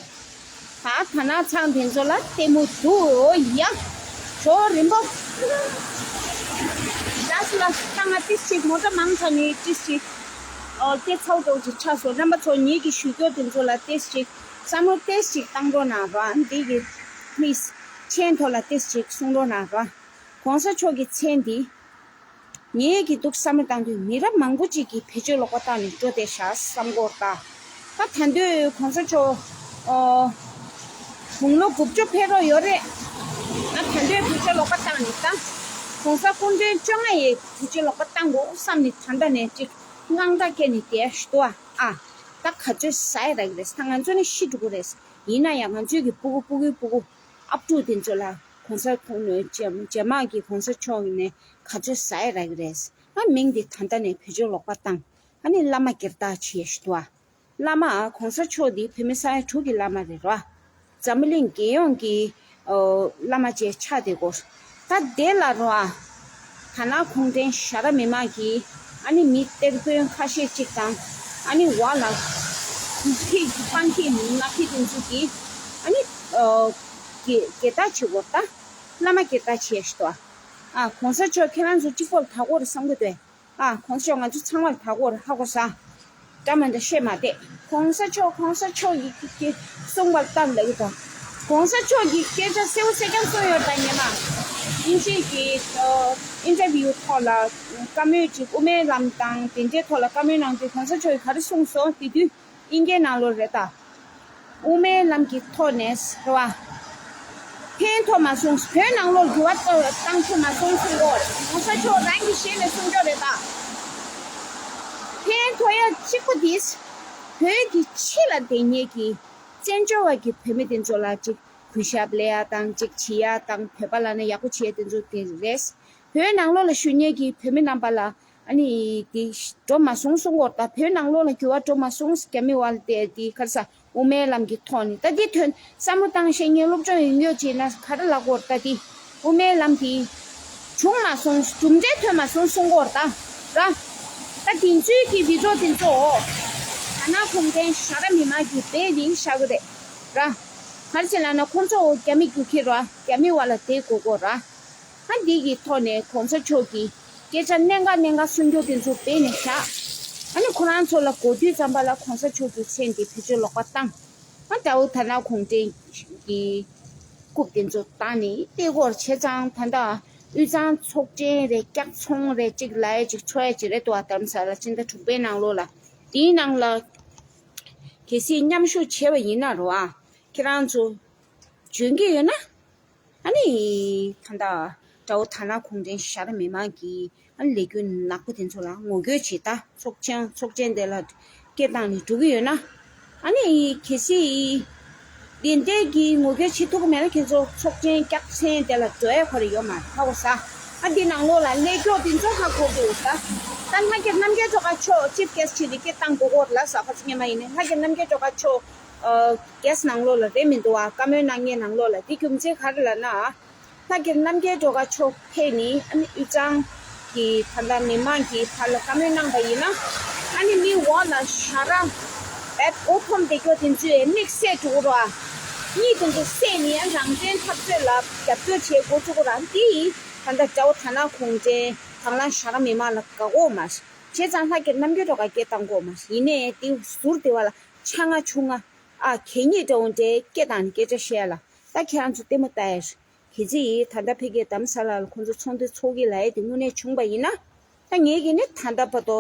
ད་ད་ནག་ཚང་དེ་ཚོ་ལ་ལྟད་མོ་འདུག་ཡ། ཇོ་རིན་པོ། ལགས་སོ་ལགས་སོ། ད་ང་ཏིས་ཅིག་མོ་ཊ་མང་ཙམ་ནས་ཏིས་ཅིག་ཨོ་ཏེ་ཚའུ་ཏོག་ཅིག་ཆགས་སོང་། རྣམ་པ་ཚོ་ངེད་ཀྱི་ཞུ་སྐྱོ་དེ་ཚོ་ལ་ཏིས་ཅིག་བསམ་བློ་ཏིས་ཅིག་བཏང་རོགས་གནང་རོགས། འདི་གི་པི་ལི་སི་མཆན་ཐོག་ལ་ཏིས་ཅིག་གསུང་རོགས་གནང་རོགས། གོང་ས་མཆོག་གི་མཚན་འདི། ངེད་ཀྱི་འདུག་བསམ་བློ་བཏང་དུས་མི་རབས་མང་པོ་ཅིག་གིས་བེད་སྤྱོད་ལོག་པ་བཏང་ནས་འགྲོ་བསྡད་ཤག་བསམ་གོ་ད། ད་ད་དུང་གོང་ས་མཆོག་ཨོ། དགུང་ལོ་དགུ་བཅུ་ཕེབས་རོགས་ཡོད་རེད། ང་ད་དུང་བེད་སྤྱོད་ལོག་པ་བཏང་ནས་ད། གོང་ས་སྐུ་ཕྲེང་བཅོ་ལྔ་ཡི་བེད་སྤྱོད་ལོག་པ་བཏང་དགོས་བསམ་ནས་ད་ལྟ་ནས་ཅིག་དངངས་སྐྲག་སྐྱེས་ནས་བསྡད་ཤི་འདུག་ཨ། ད་ག་ཚོད་ཟ་ཡ་རག་གི་རེད། ད་ང་ཚོ་ནི་ཤི་འགྲོ་གི་རེད། ཡིན་ན་ཡང་ང་ཚོའི་གི་སྤུ་གུ་སྤུ་གུའི་སྤུ་གུ་ཨབ་ཕྲུག་དེ་ཚོ་ལ་གོང་ས་རྗེས་མ་གི་གོང་ས་མཆོག་ནས་ག་ཚོད་ཟ་ཡ་རག་གི་རེད། ང་མིང་འདི་ད་ལྟ་ནས་བེད་སྤྱོད་ལོག་པ་བཏང་། ཨ་ནི་བླ་མ་སྒེར་བདག་བྱས་ཤི་ཏོ། བླ་མ་གོང་ས་མཆོག་འདི་བོད་མི་ས་ཡ་དྲུག་གི་བླ་མ་རེད་རོ། འཛམ་བུ་གླིང་རྒྱལ་ཡོངས་ཀྱི་ཨོ་བླ་མ་བཅས་ཆགས་བསྡད་ཀྱི་ཡོད། ད་དེ་ལ་རོ། ད་ནང་གུང་ཁྲན་ཞྭ་ར་མི་མང་གིས་ཨ་ནི་མི་གཏེར་དཔོན་ཁ་ཤས་གཅིག་དང་ཨ་ནི་འོག་ལ་ཁྱི་སྤང་ཁྱི་ནག་ཁྱི་དེ་ཚོ་གིས་ཨ་ནི་ཨོ་སྒེར་སྒེར་བདག་བྱེད་ཀྱི་ཡོད་ད། བླ་མ་སྒེར་བདག་བྱས་ཤི་ཏོ། ཨ་གོང་ས་མཆོག་ཁྱེད་རང་ཚོ་གཅིག་པོ་ལ་དགའ་ཀྱི་ཡོད་རེད་བསམ་གྱི་འདུག་ཨ་གོང་ས་མཆོག་ང་ཚོ་ཚང་མར་དགའ་ཀྱི་ཡོད་རེད། ཧ་གོ་ས། འདྲ་མི་འདྲ་བཤད་མ་བསྡད། གོང་ས་མཆོག་གོང་ས་མཆོག་གིས་གི་གི་གསུངས་པ་ལྟར་ལབ་ཀྱི་འདུག་གོང་ས་མཆོག་གིས་སྐད་ཆ་གསལ་པོ་གསལ་རྐྱང་གསུངས་ཡོད་རེད་ད། ཉི་མ་དབྱིན་ཇིའི་གི་ཨ་ཨིན་ཊར་བིའུ་ཐོག་ལ་བཀའ་མོལ་ཅིག་དབུ་མའི་ལམ་དང་དེ་འདྲའི་ཐོག་ལ་བཀའ་མོལ་གནང་དུས་གོང་ས་མཆོག་གིས་ག་རེ་གསུངས་སོང་དེ་དུས། དབྱིན་སྐད་ནང་ལོགས་རེད་ད། དབུ་མའི་ལམ་གྱི་ཐོག་ནས་རེད་བ། ཕན་ཐོགས་མ་སོང་། བོད་ནང་ལོགས་འགྱུར་བ་གཏོང་བཏང་ཐུབ་མ་སོང་གསུང་གི་ཡོད་རེད། གོང་ས་མཆོག་རང་གི་ཞལ་ནས་གསུང་ཆོག་རེད་ད། ཕན་ཐོགས་ཡ་གཅིག་པོ་དེས། བོད་ཀྱི་ཕྱི་ལ་བསྡད་མཁན་གྱི་བཙན་བྱོལ་བ་གི་བོད་མི་དེ་ཚོ་ལ་ཅིག་གུས་ཞབས་སླེབས་ཡ་དང་ཅིག་བྱེད་ཡ་དང་བོད་པ་ལབ་ན་ཡག་པོ་བྱེད་ཡ་དེ་ཚོ་དེ་རེད། བོད་ནང་ལོགས་ལ་བཞུགས་མཁན་གྱི་བོད་མི་རྣམ་པ་ལ། ཨ་ནི་དེ་འགྲོ་མ་སོང་གསུང་གི་ཡོད་རེད་ད། བོད་ནང་ལོགས་ལ་འགྱུར་བ་འགྲོ་མ་སོང་། རྒྱ་མི་བ་ལ་དེ་དེ་ག་རེ་ཟ་དབུ་མའི་ལམ་གྱི་ཐོག་ནས་ད་དེ་ཐོན་བསམ་བློ་བཏང་ཤེས་མཁན་སློབ་སྦྱོང་ཡོད་མཁན་ཅིག་ཡིན་ན་ག་རེ་ལབ་ཀྱི་ཡོད་རེད་ད། དེ་དབུ་མའི་ལམ་དེ་བྱུང་མ་སོང་། གྲུབ་འབྲས་ཐོན་མ་སོང་གསུང་གི་ཡོད་རེད་ད་ར། ད་དེ་ཚོའི་གི་བི་ཌིའོ་དེ་ཚོ་ད་ནང་གུང་ཁྲན་ཞྭ་ར་མི་མང་གིས་བལ་རིང་བཞག་གི་རེད་ར། ག་རེ་བྱས་ལབ་ན་ཁོང་ཚོ་རྒྱ་མི་རྒྱུག་ཁྱི་ར། རྒྱ་མི་བ་ལ་དེ་དགོས་ཀྱི་ཡོད་རེད། ཨ་འདི་གི་ཐོག་ནས་གོང་ས་མཆོག་གིས་སྐད་ཆ་གནད་འགག་གནད་འགག་གསུང་རྒྱུ་དེ་ཚོ་བེད་ནས་བཞག་ཨ་ནི་ཁོ་རང་ཚོ་ལ་གོ་དུས་ཙམ་པ་ལ་གོང་ས་མཆོག་གི་མཚན་དེ་བེད་སྤྱོད་ལོག་པ་བཏང་། ཨ་དགྲ་བོ་དར་ནག་གུང་ཁྲན་གྱི་རྐུབ་དེ་ཚོ་བཏང་ནས་ཏེ་སྐོར་བྱས་ཙང་ད་ལྟ་དབུས་གཙང་ཚོགས་ཆེན་རེད། སྐྱག་ཚོང་རེད། གཅིག་ལ་ཡ་གཅིག་འཚོ་ཡ་གཅིག་རེད་འདུག་ཨ་དྷ་རམ་ས་ལ་ཕྱི་ཟླ་དྲུག་པའི་ནང་ལོགས་ལ་དེའི་ནང་ལ་གལ་སྲིད་མཉམ་ཞུགས་བྱས་པ་ཡིན་ན་རོ། ཨ་ཁྱེད་རང་ཚོ་འཇོན་གྱི་ཡོད་ན། ཨ་ནི། ད་ལྟ་དགྲ་བོ་དར་ནག་གུང་ཁྲན་ཞྭ་ར་མི་མང་གིས་ཨ་ནི་ལས་འགུལ་ནག་པོ་དེ་ཚོ་ལ་ངོ་རྒོལ་བྱེད་ད་ཚོགས་ཆེན་ཚོགས་ཆེན་དེ་ལ་སྐད་བཏང་ནས་འགྲོ་གི་ཡོད་ན། ཨ་ནི་གལ་སྲིད་དེ་འདྲའི་གི་ངོ་རྒོལ་བྱེད་ཐུབ་ཀྱི་མེད་ན་ཁྱེད་ཚོ་ཚོགས་ཆེན་སྐྱག་ཆེན་དེ་ལ་འགྲོ་ཡ་ཁོ་རེ་ཡོད་མ་རེད། ཧ་གོ་ས། ཨ་འདི་ནང་ལོགས་ལ་གླེང་ཕྱོགས་དེ་ཚོ་ཧ་གོ་གི་ཡོད་ད། ད་ལྷ་རྒྱལ་རྣམ་རྒྱལ་སྒྲོལ་དཀར་མཆོག་ཅིབ་གེ་སི་ཊི་བྱས་ཏེ་སྐད་བཏང་དགོས་ཀྱི་ཡོད་རེད་ལབ་ས། ཁ་ཚིག་སྙན་མ་ཡིན་ནའི་ལྷ་རྒྱལ་རྣམ་རྒྱལ་སྒྲོལ་དཀར་མཆོག་ཨ་གེ་སི་ཊི་ནང་ལོགས་ལ་རེད་མི་འདུག་ཨ། བཀའ་མོལ་གནང་མཁན་ནང་ལོགས་ལ་དེ་རྒྱུ་མཚན་ག་རེ་ལབ་ན། ལྷ་རྒྱལ་རྣམ་རྒྱལ་སྒྲོལ་དཀར་མཆོག་ཕེབས་ནས་ཨ་ནི་དབུས་གཙང་གི་ད་ལྟ་མི་མང་གི་བར་ལ་བཀའ་མོལ་གནང་པ་ཡིན་ན། ཨ་ནི་མི་འོག་ལ་ཞྭ་ར་བེད་འུ་ཐོམ་བསྡད་རྒྱུ་དེ་ཚོས་དམིགས་བསལ་འགྲོ་གི་རོགས་ཨ། གཉིས་དེ་ཚོ་བསད་ནས་རང་བཙན་འཐབ་རྩོད་ལ་རྒྱབ་སྐྱོར་བྱེད་འགོ་བཙུགས་གི་ར། འདི་ད་ལྟ་དགྲ་བོ་དར་ནག་གུང་ཁྲན་དང་བླངས་ཞྭ་ར་མི་མང་ལ་དགའ་གི་ཡོད་མ་རེད། བྱས་ཙང་ལྷ་རྒྱལ་རྣམ་རྒྱལ་སྒྲོལ་དཀར་སྐད་བཏང་གི་ཡོད་མ་རེད། ཡིན་ནའི་དེ་ཟུར་དེ་བ་ལ་ཆ་ང་ཆུང་ང་། ཨ་གད་སྙིགས་འདྲ་བོ་འདྲའི་སྐད་བཏང་ནས་སྐད་ཆ་བཤད་ལ། ད་ཁྱེད་རང་ཚོ་ལྟད་མོ་ལྟ་ཡ་རེད། གལ་སྲིད་ད་ལྟ་ཕ་གིར་རྡ་རམ་ས་ལ་ལ་ཁོང་ཚོ་ཚོགས་འདུ་ཚོགས་ཀྱི་ལབ་ཡ་དེ་དངོས་གནས་བྱུང་པ་ཡིན་ན། ད་ངེད་ཀྱིས་ནི་ད་ལྟ་བར་དུ་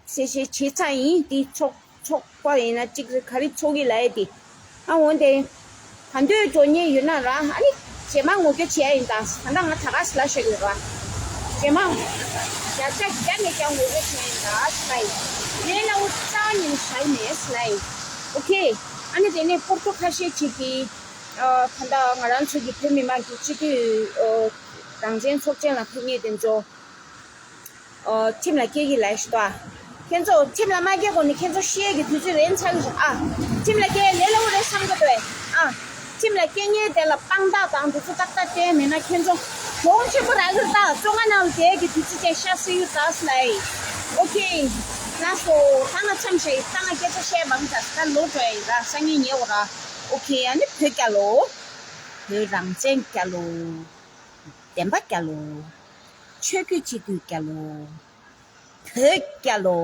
གསལ་བཤད་བྱས་ཚར་ཡིན། དེ་ཚོགས་ཚོགས་པ་ཡིན་ན་གཅིག་རེད། ག་རེ་ཚོགས་ཀྱི་ལབ་ཡ་དེ། ཨ་འོན་ཏེ། ག་འདོད་འགྲོ་མཁན་ཡོད་ན་ར། ཨ་ནི་རྗེས་མ་ངོ་རྒོལ་བྱེད་ཡ་ཡིན་ད། ད་ལྟ་ང་ད་ག་ཞིག་ལབ་བཞག་ཡོད་ར། རྗེས་མ་བརྒྱ་ཆ་བརྒྱ་ནས་བརྒྱ་ངོ་རྒོལ་བྱེད་ཡ་ཡིན་ད་ཞིག་ལབ་ཡིན། ངའི་གནའ་བོ་རྩ་བ་ཉིད་ནས་བཞག་མེད་ཞིག་ལབ་ཡིན། ཨོ་ཁེ། ཨ་ནི་དེ་ནས་སྤོར་ཏོ་ཁ་ཤས་ཅིག་གིས། ཨ་ད་ལྟ་ང་རང་ཚོ་གི་བོད་མི་མང་གི་སྤྱི་འཐུས་ཨ་རང་བཙན་ཚོགས་ཆེན་ལ་ཕེབས་མཁན་དེ་ཚོ་ཨ་ཁྲིམས་ལ་སྐྱེལ་གི་ལབ་ཞིག་ཏོ། ཁྱེད་ཚོ་ཁྲིམས་ལ་མ་སྐྱེལ་གོང་ནས་ཁྱེད་ཚོ་བཤད་ཀྱི་དུས་ཚོད་རན་ཚར་གི་རེད་ཨ། ཁྲིམས་ལ་སྐྱེལ་ལས་སླ་བོ་རེད་བསམ་གི་འདུག་ཨ། ཁྲིམས་ལ་སྐྱེལ་མཁན་དེ་ལ་དཔང་རྟགས་དང་དེ་ཚོ་ཏག་ཏག་སྟོན་མེད་ན་ཁྱེད་ཚོ་གྱོང་ཆེན་པོ་རག་གི་རེད་ད། བཙོན་ཁང་ནང་ལ་བསྡད་ཀྱི་དུས་ཚོད་དེ་ཤ་སི་ཡུ་ད་ཞིག་ལབ་ཡིན། ཨོ་ཁེ། ལགས་སོ། ད་ང་མཚམས་བཞག་ཡིན། ད་ང་སྐད་ཆ་བཤད་མང་ཙམ་ད་ལོག་འགྲོ་ཡ་ཡིན་ར། སང་ཉིན་ཉལ་འོ་ར། ཨོ་ཁེ། ཨ་ནི་བོད་རྒྱལ་ལོ། བོད་རང་བཙན་རྒྱལ་ལོ། བདེན་པ་རྒྱལ་ལོ། ཆོས་བརྒྱུད་སྤྱི་འཐུས་རྒྱལ་ལོ། བོད་རྒྱལ་ལོ།